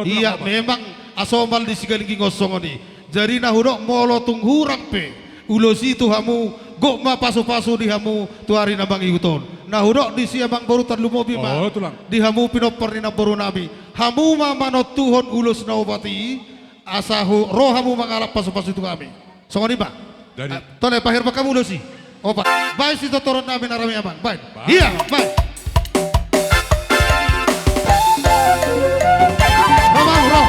Ia memang asomal di Sigalingging on songon i. Jadi na hudok molo tung hurang pe ulos i tu hamu, gok ma pasupasu di hamu tu ari na mangihut on. Na hudok disi amangboru tarlumobi ma di hamu pinompar ni namborunami. Hamu ma manontuhon ulos na opat i, asa ro hamu mangalap pasupasu tu hami. Songon i ma. Tole, paherbang hamu ulos i. Opa, baen sitortoronnami na rame amang, baen. Ia, baen. Ro amang, ro.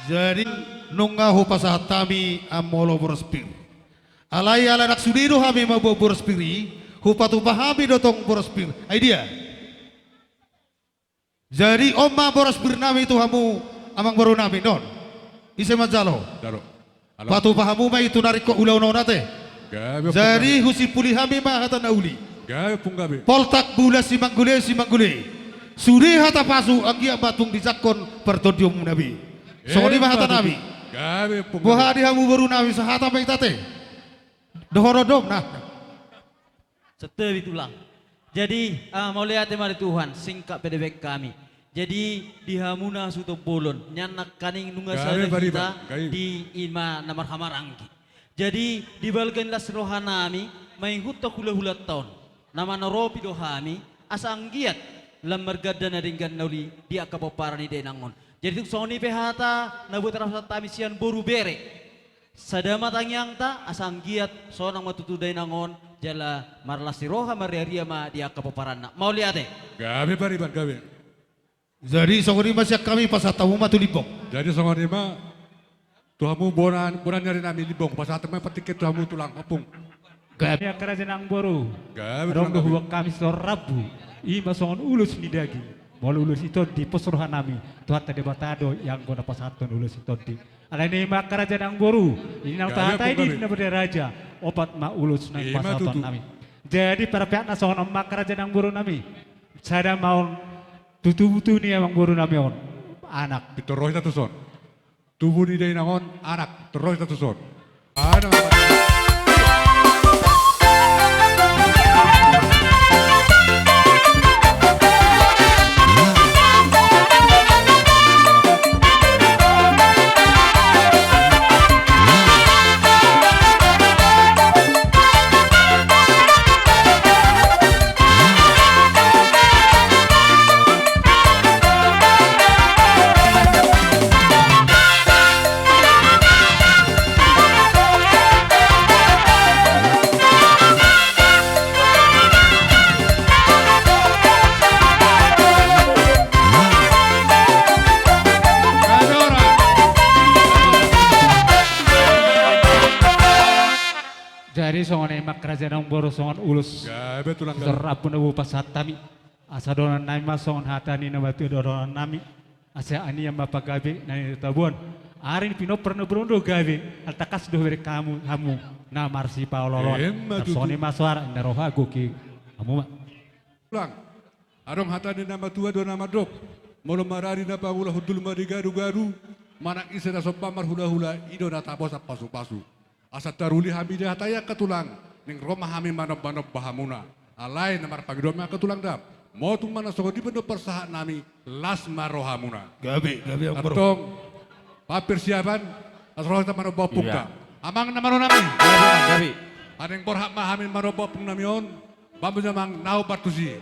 Jadi, nunga hupasahat hami, a, molo boras pir. Alai ala ndang sude do hami mamboan boras pir i, hupatupa hami do tong boras pir. Ai dia? Jadi on ma boras pir nami tu hamu amangborunami, non. Ise manjalo? Patupa hamu ma i tu na ringkot ulaon on ate. Jadi husimpuli hami ma hata na uli. Poltak bulan simanggule, simanggule. Sude hata pasu anggiat ma tung dijangkon partondionmuna be. Songon i ma hata nami. Boha di hamu borunami, sahata ma hita ate. Dohonon do, nah. Santabi tulang. Jadi, ah, mauliate ma di Tuhan, singkat pe dibaen hami. Jadi, di hamu na suhut bolon, nian nangkaning nunga sada hita di i ma na marhamaranggi. Jadi, di balga ni las rohanami, mangihuthon hulahulanta on. Na manoropi do hami, asa anggiat lam marganda na denggan na uli di angka pomparan ni dainang on. Jadi, tung songon i pe hata na boi tarpasahat hami sian boru bere. Sada ma tangiangta, asa anggiat sonang ma tutu dainang on, jala marlas ni roha, marriaria ma di angka pomparanna. Mauliate. Gabe pariban, gabe. Jadi songon i ma sian hami, pasahat hamu ma tu Limbong. Jadi songon i ma tu hamu bona, bona ni ari nami Limbong, pasahat ma partingkian tu hamu tulang, ompung. Gabe. Angka raja nang boru. Gabe. Adong do huboan hami sitorop rambu. I ma songon ulos ni daging. Molo ulos ni tondi, pos rohanami. Tuhanta Debata do i anggo na pasahathon ulos ni tondi. Alani i ma angka raja nang boru, i na tahatai di na berde raja, opat ma ulos na pasahatonnami. Jadi parpeakna songon on ma angka raja nang borunami. Sada ma on tu tubu ni amangborunami on, anak. Pintor ro hita tuson. Tubu ni dainang on, anak. Pintor ro hita tuson. Jadi songon i ma raja na umboru songon ulos. Gabe tulang, gabe. Sisor rambu na boi pasahat hami. Asa dohonon nami ma songon hata ni na matua dohonon nami. Asa anian ma pagabe na nitabuan. Ari ni pinompar na burung do gabe. Alai tangkas do hubereng hamu, hamu na marsipaolooloan. Emma tutu. Songon i ma soara na roha goki. Hamu ma. Tulang. Adong hata ni na matua do na mandok. Molo marari na pangula hundul ma di garu-garu. Manang ise na somba marhula-hula i do na tabo sian pasu-pasu. Asa taruli hami di hata i angka tulang, naeng ro ma hami manomba-nomba hamuna. Alai na marpangidoan ma angka tulang dam. Molo tung manang songon i pe do parsahat nami, las ma rohamuna. Gabe, gabe amang boru. Antong, bahen persiapan, las roha hita manomba ompungta. Iya. Amang na malo nami. Gabe, gabe. Naeng borhat ma hami manomba ompung nami on. Bahen ma jo amang na hombar tusi.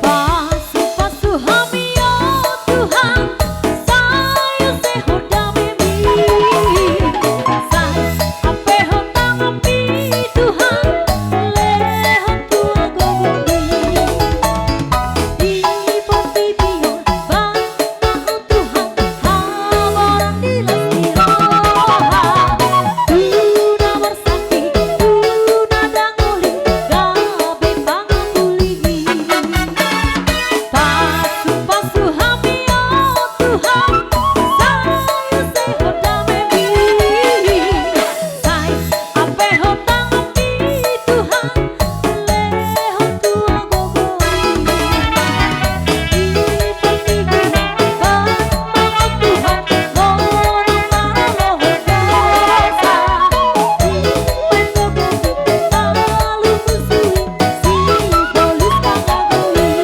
Pasu-pasu hami, o Tuhan, sai use Ho damemi. Sai ampehon tanganmi, Tuhan, lehon tu gogomi. Di portibi on, bahen ma Ho Tuhan, haboran di las ni roha. Tu na marsakit, tu na dangoli, gabe pangapulihi. Pasu-pasu hami, o Tuhan, sai use Ho damemi. Sai ampehon tanganmi, Tuhan, lehon tu gogomi. Di portibi on, bahen ma Ho Tuhan, lomo ma roha dosa. Dibahen gogomi, palu musuhi, sibolis pangagohi.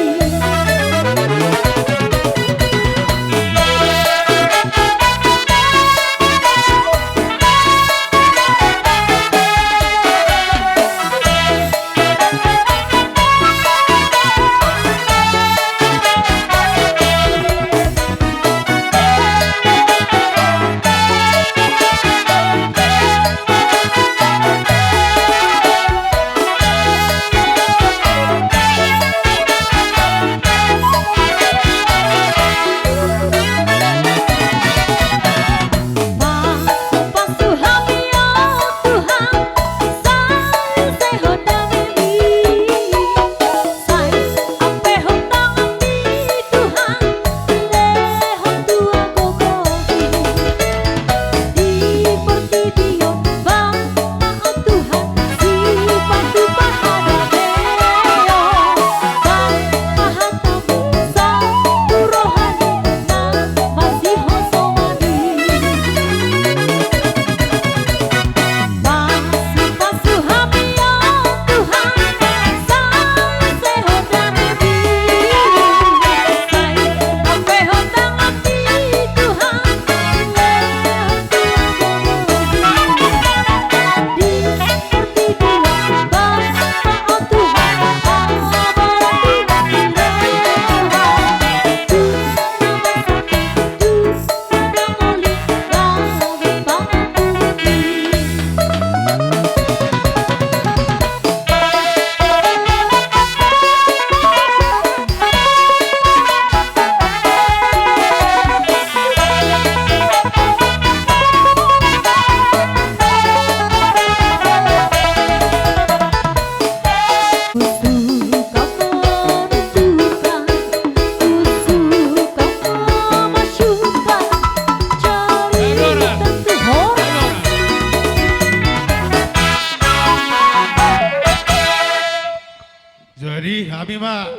Jadi hami ma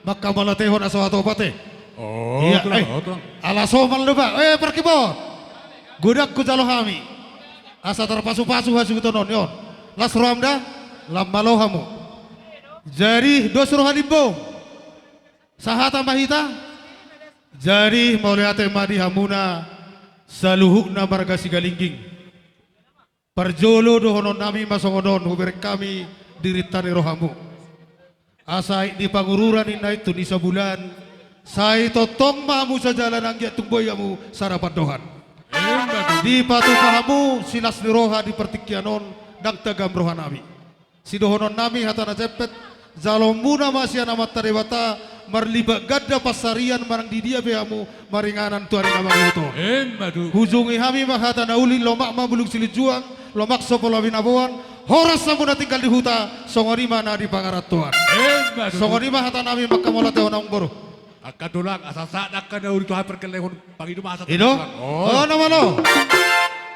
mangkabalatehon asa hatopat e. Oh, iya, tulang, eh, oh, tulang. Ala somal do ba, eh, parkibot. Godang hujalo hami. Asa tarpasu-pasu hasuhuton on, on. Las roham da, lam malo hamu. Jadi dos roha ni ompung. Sahata ma hita. Jadi mauliate ma di hamuna saluhutna marga Sigalingging. Parjolo dohonon nami ma songon on hubereng hami dirinta ni rohamu. Asa i di pangururan i na i tu ni sabulan, sai tongtong ma hamu sajalan anggiat tung boi hamu sada pandohan. Emma tutu. Dipatupa hamu silas ni roha di partingkian on, ndang tagam rohanami. Sidohononnami hata na jempek, jaloonmuna ma sian Amanta Debata, marlipat ganda pansarian manang di dia pe hamu maringanan tu ari na mangihut on. Emma tutu. Hujungi hami ma hata na uli, lomak ma bulung silinjuang, lomak so pola binaboan, horas hamu na tinggal di huta, songon i ma na di pangarantoan. Emma tutu. Songon i ma hatanami, manghamauliatehon hamu boru. Angka tulang, asa sahat angka na uli tu hami pargellehon pangido ma asa. I do? Tulang. Oh. Oh, nama lo.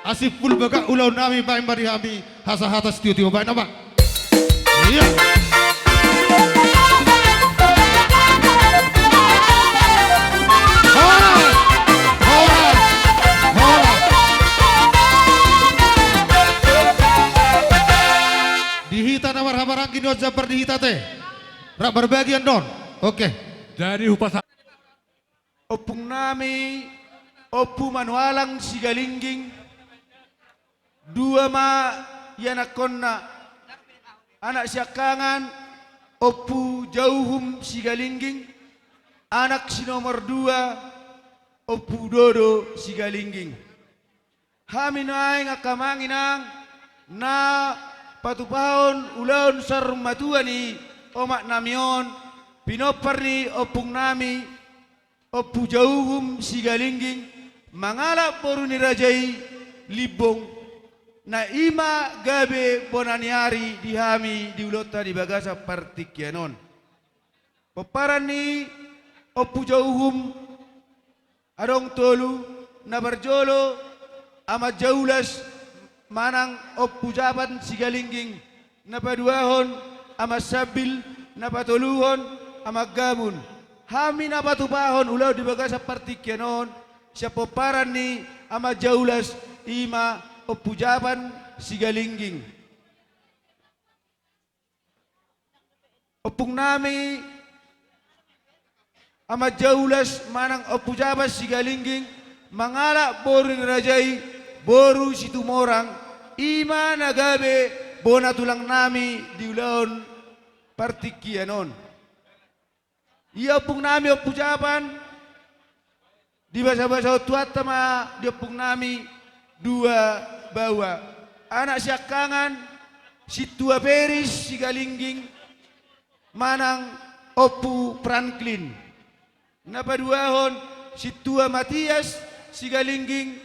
Asi pul bagak ulaonnami, baen ma di hami hasahatan sitiotio, baen nama. Iya. Horas! Horas! Horas! Di hita na marhahamaranggi on, jambar di hita te. Rap marbagi annon. Oke. Jadi hupasahat. Ompungnami, Ompu Manualang Sigalingging, dua ma ianakhonna, anak siangkangan, Ompu Jauhum Sigalingging, anak si nomor dua, Ompu Dodo Sigalingging. Hami nuaeng angka amang inang, na patupahon ulaon saur matua ni omaknami on, pinompar ni ompungnami, Ompu Jauhum Sigalingging, mangalap boru ni raja i Limbong, na i ma gabe bona ni ari di hami di ulaonta di bagasan partingkian on. Pomparan ni Ompu Jauhum adong tolu, na parjolo Amanjaulas manang Ompu Japan Sigalingging, na paduahon Amansambil, na patoluhon Amanggamun. Hami na patupahon ulaon di bagasan partingkian on, sian pomparan ni Amanjaulas, i ma Ompu Japan Sigalingging. Ompungnami Amanjaulas manang Ompu Japan Sigalingging, mangalap boru ni raja i, boru Situmorang, i ma na gabe bona tulangnami di ulaon partingkian on. Ia ompungnami Ompu Japan, dibasabasahon Tuhanta ma di ompungnami dua baoa. Anak siangkangan, Sintua Peris Sigalingging manang Ompu Franklin. Na paduahon, Sintua Matias Sigalingging,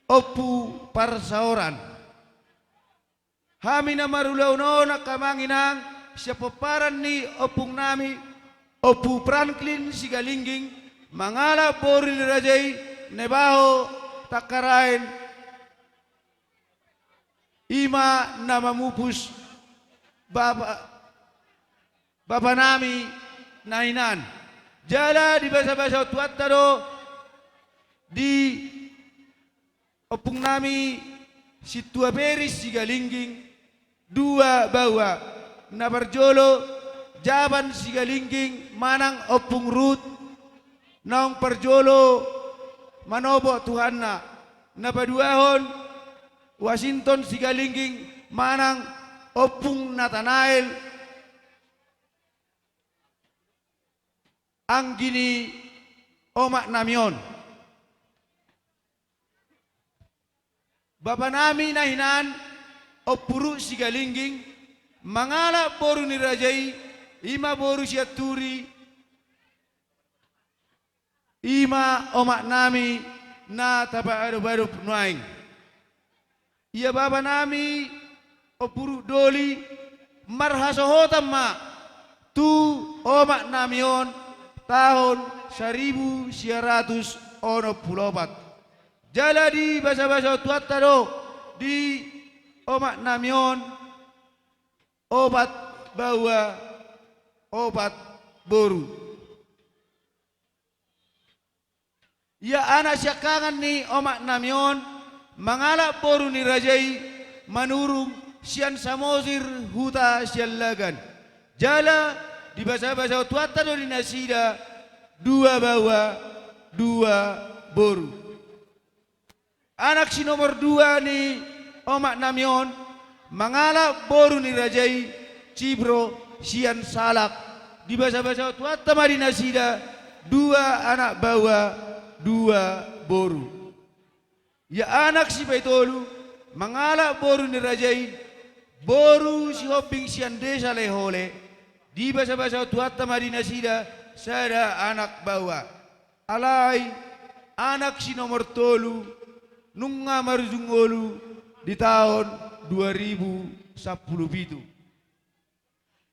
Ompu Parsaoran. Hami na marulaon on, angka amang inang, sian pomparan ni ompungnami, Ompu Franklin Sigalingging, mangalap boru ni raja i, Nebaho Tangkaraen, i ma na mamupus bapa, bapanami na hinan. Jala dibasabasahon Tuhanta do di ompungnami Sintua Peris Sigalingging, dua baoa. Na parjolo Japan Sigalingging manang Ompung Rut, naung parjolo manopot Tuhanna. Na paduahon Washington Sigalingging manang Ompung Natanael, anggi ni omaknami on. Bapanami na hinan Ompu Rut Sigalingging, mangalap boru ni raja i, i ma boru Sianturi, i ma omaknami na tapaadop-adop nuaeng. Ia bapanami Ompu Rut Doli, marhasohotan ma tu omaknami on tahun saribu sia ratus onom pulu opat. Jala dibasabasahon Tuhanta do di omaknami on opat baoa, opat boru. Ia anak siangkangan ni omaknami on, mangalap boru ni raja i Manurung sian Samosir, huta Siallagan. Jala dibasabasahon Tuhanta do di nasida dua baoa, dua boru. Anak si nomor dua ni omaknami on, mangalap boru ni raja i Cibro sian Salak. Dibasabasahon Tuhanta ma di nasida dua anak baoa, dua boru. Ia anak sipaitolu mangalap boru ni raja i, boru Sihombing sian desa Lehole, dibasabasa Tuhanta ma di nasida sada anak baoa. Alai anak si nomor tolu nunga marujung ngolu di taon dua ribu sampulu pitu.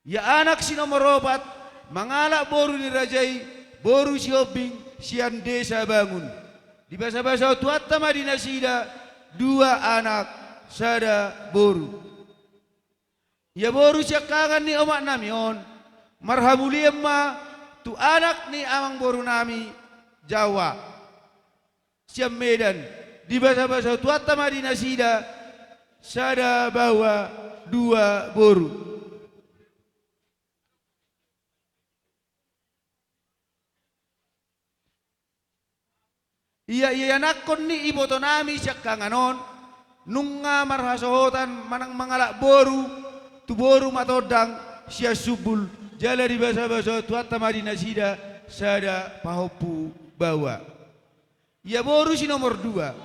Ia anak si nomor opat mangalap boru ni raja i, boru Sihombing sian desa Bangun. Dibasabasa Tuhanta ma di nasida dua anak sada boru. Ia boru siangkangan ni omaknami on, marhamulian ma tu anak ni amangborunami Jawa sian Medan, dibasabasa Tuhanta ma di nasida sada baoa dua boru. Ia ianakkon ni ibotonami siangkangan on nunga marhasohotan manang mangalap boru tu boru Matondang sian Sumbul, jala dibasabasa Tuhanta ma di nasida sada pahompu baoa. Ia boru si nomor dua,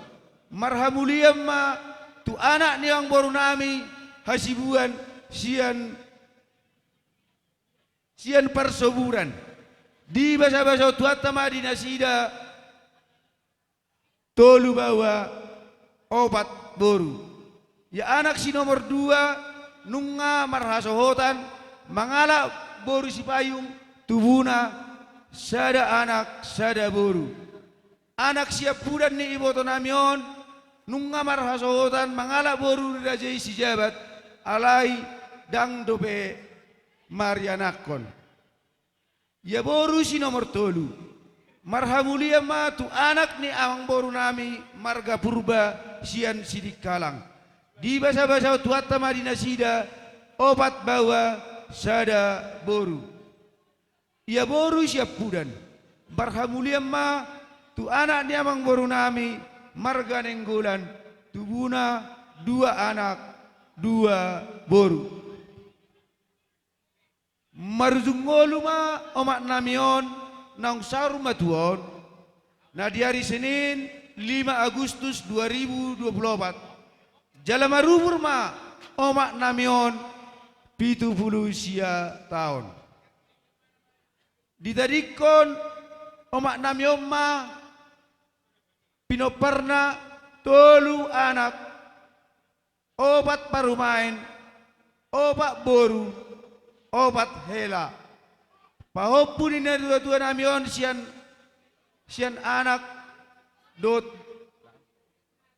marhamulian ma tu anak ni amangborunami Hasibuan sian, sian Parsoburan, dibasabasa Tuhanta ma di nasida tolu baoa opat boru. Ia anak si nomor dua nunga marhasohotan mangalap boru Sipayung, tubuna sada anak sada boru. Anak siampudan ni ibotonami on nunga marhasohotan mangalap boru ni raja i Sijabat, alai ndang dope marianakkon. Ia boru si nomor tolu, marhamulian ma tu anak ni amangborunami marga Purba sian Sidikalang, dibasabasa Tuhanta ma di nasida opat baoa sada boru. Ia boru siampudan, marhamulian ma tu anak ni amangborunami marga Nainggolan, tubuna dua anak dua boru. Marujung ngolu ma omaknami on naung saur matua on, na di ari Senin lima Agustus dua ribu dua pulu opat, jala marumur ma omaknami on pitu pulu sia taon. Ditadingkon omaknami on ma pinomparna tolu anak, opat parumaen, opat boru, opat hela. Pahompu ni natuatuanami on sian, sian anak dohot,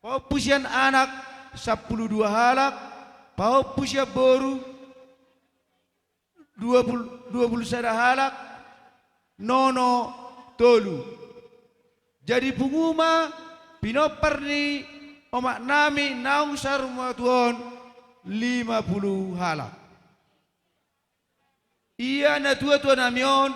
pahompu sian anak sampulu dua halak, pahompu sian boru dua pulu, dua pulu sada halak, nono tolu. Jadi pungu ma pinompar ni omaknami naung saur matua on lima pulu halak. Ia natuatuanami on,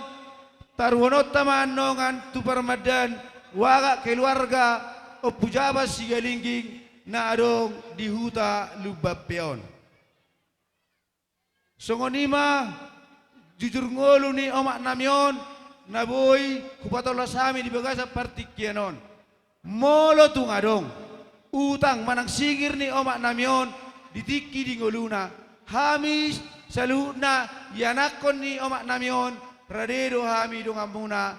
taruhononta ma annongan tu parmandaan uagat keluarga Ompu Jabat Sigalingging na adong di huta Lumbanpe on. Songon i ma jujur ngolu ni omaknami on na boi hupatolhas hami di bagasan partingkian on. Molo tung adong utang manang singir ni omaknami on di tingki di ngoluna, hami saluhutna ianakkon ni omaknami on, rade do hami donganmuna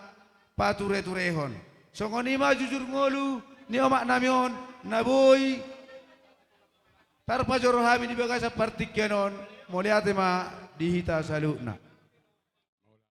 patureturehon. Songon i ma jujur ngolu ni omaknami on na boi tarpajoro hami di bagasan partingkian on. Mauliate ma di hita saluhutna.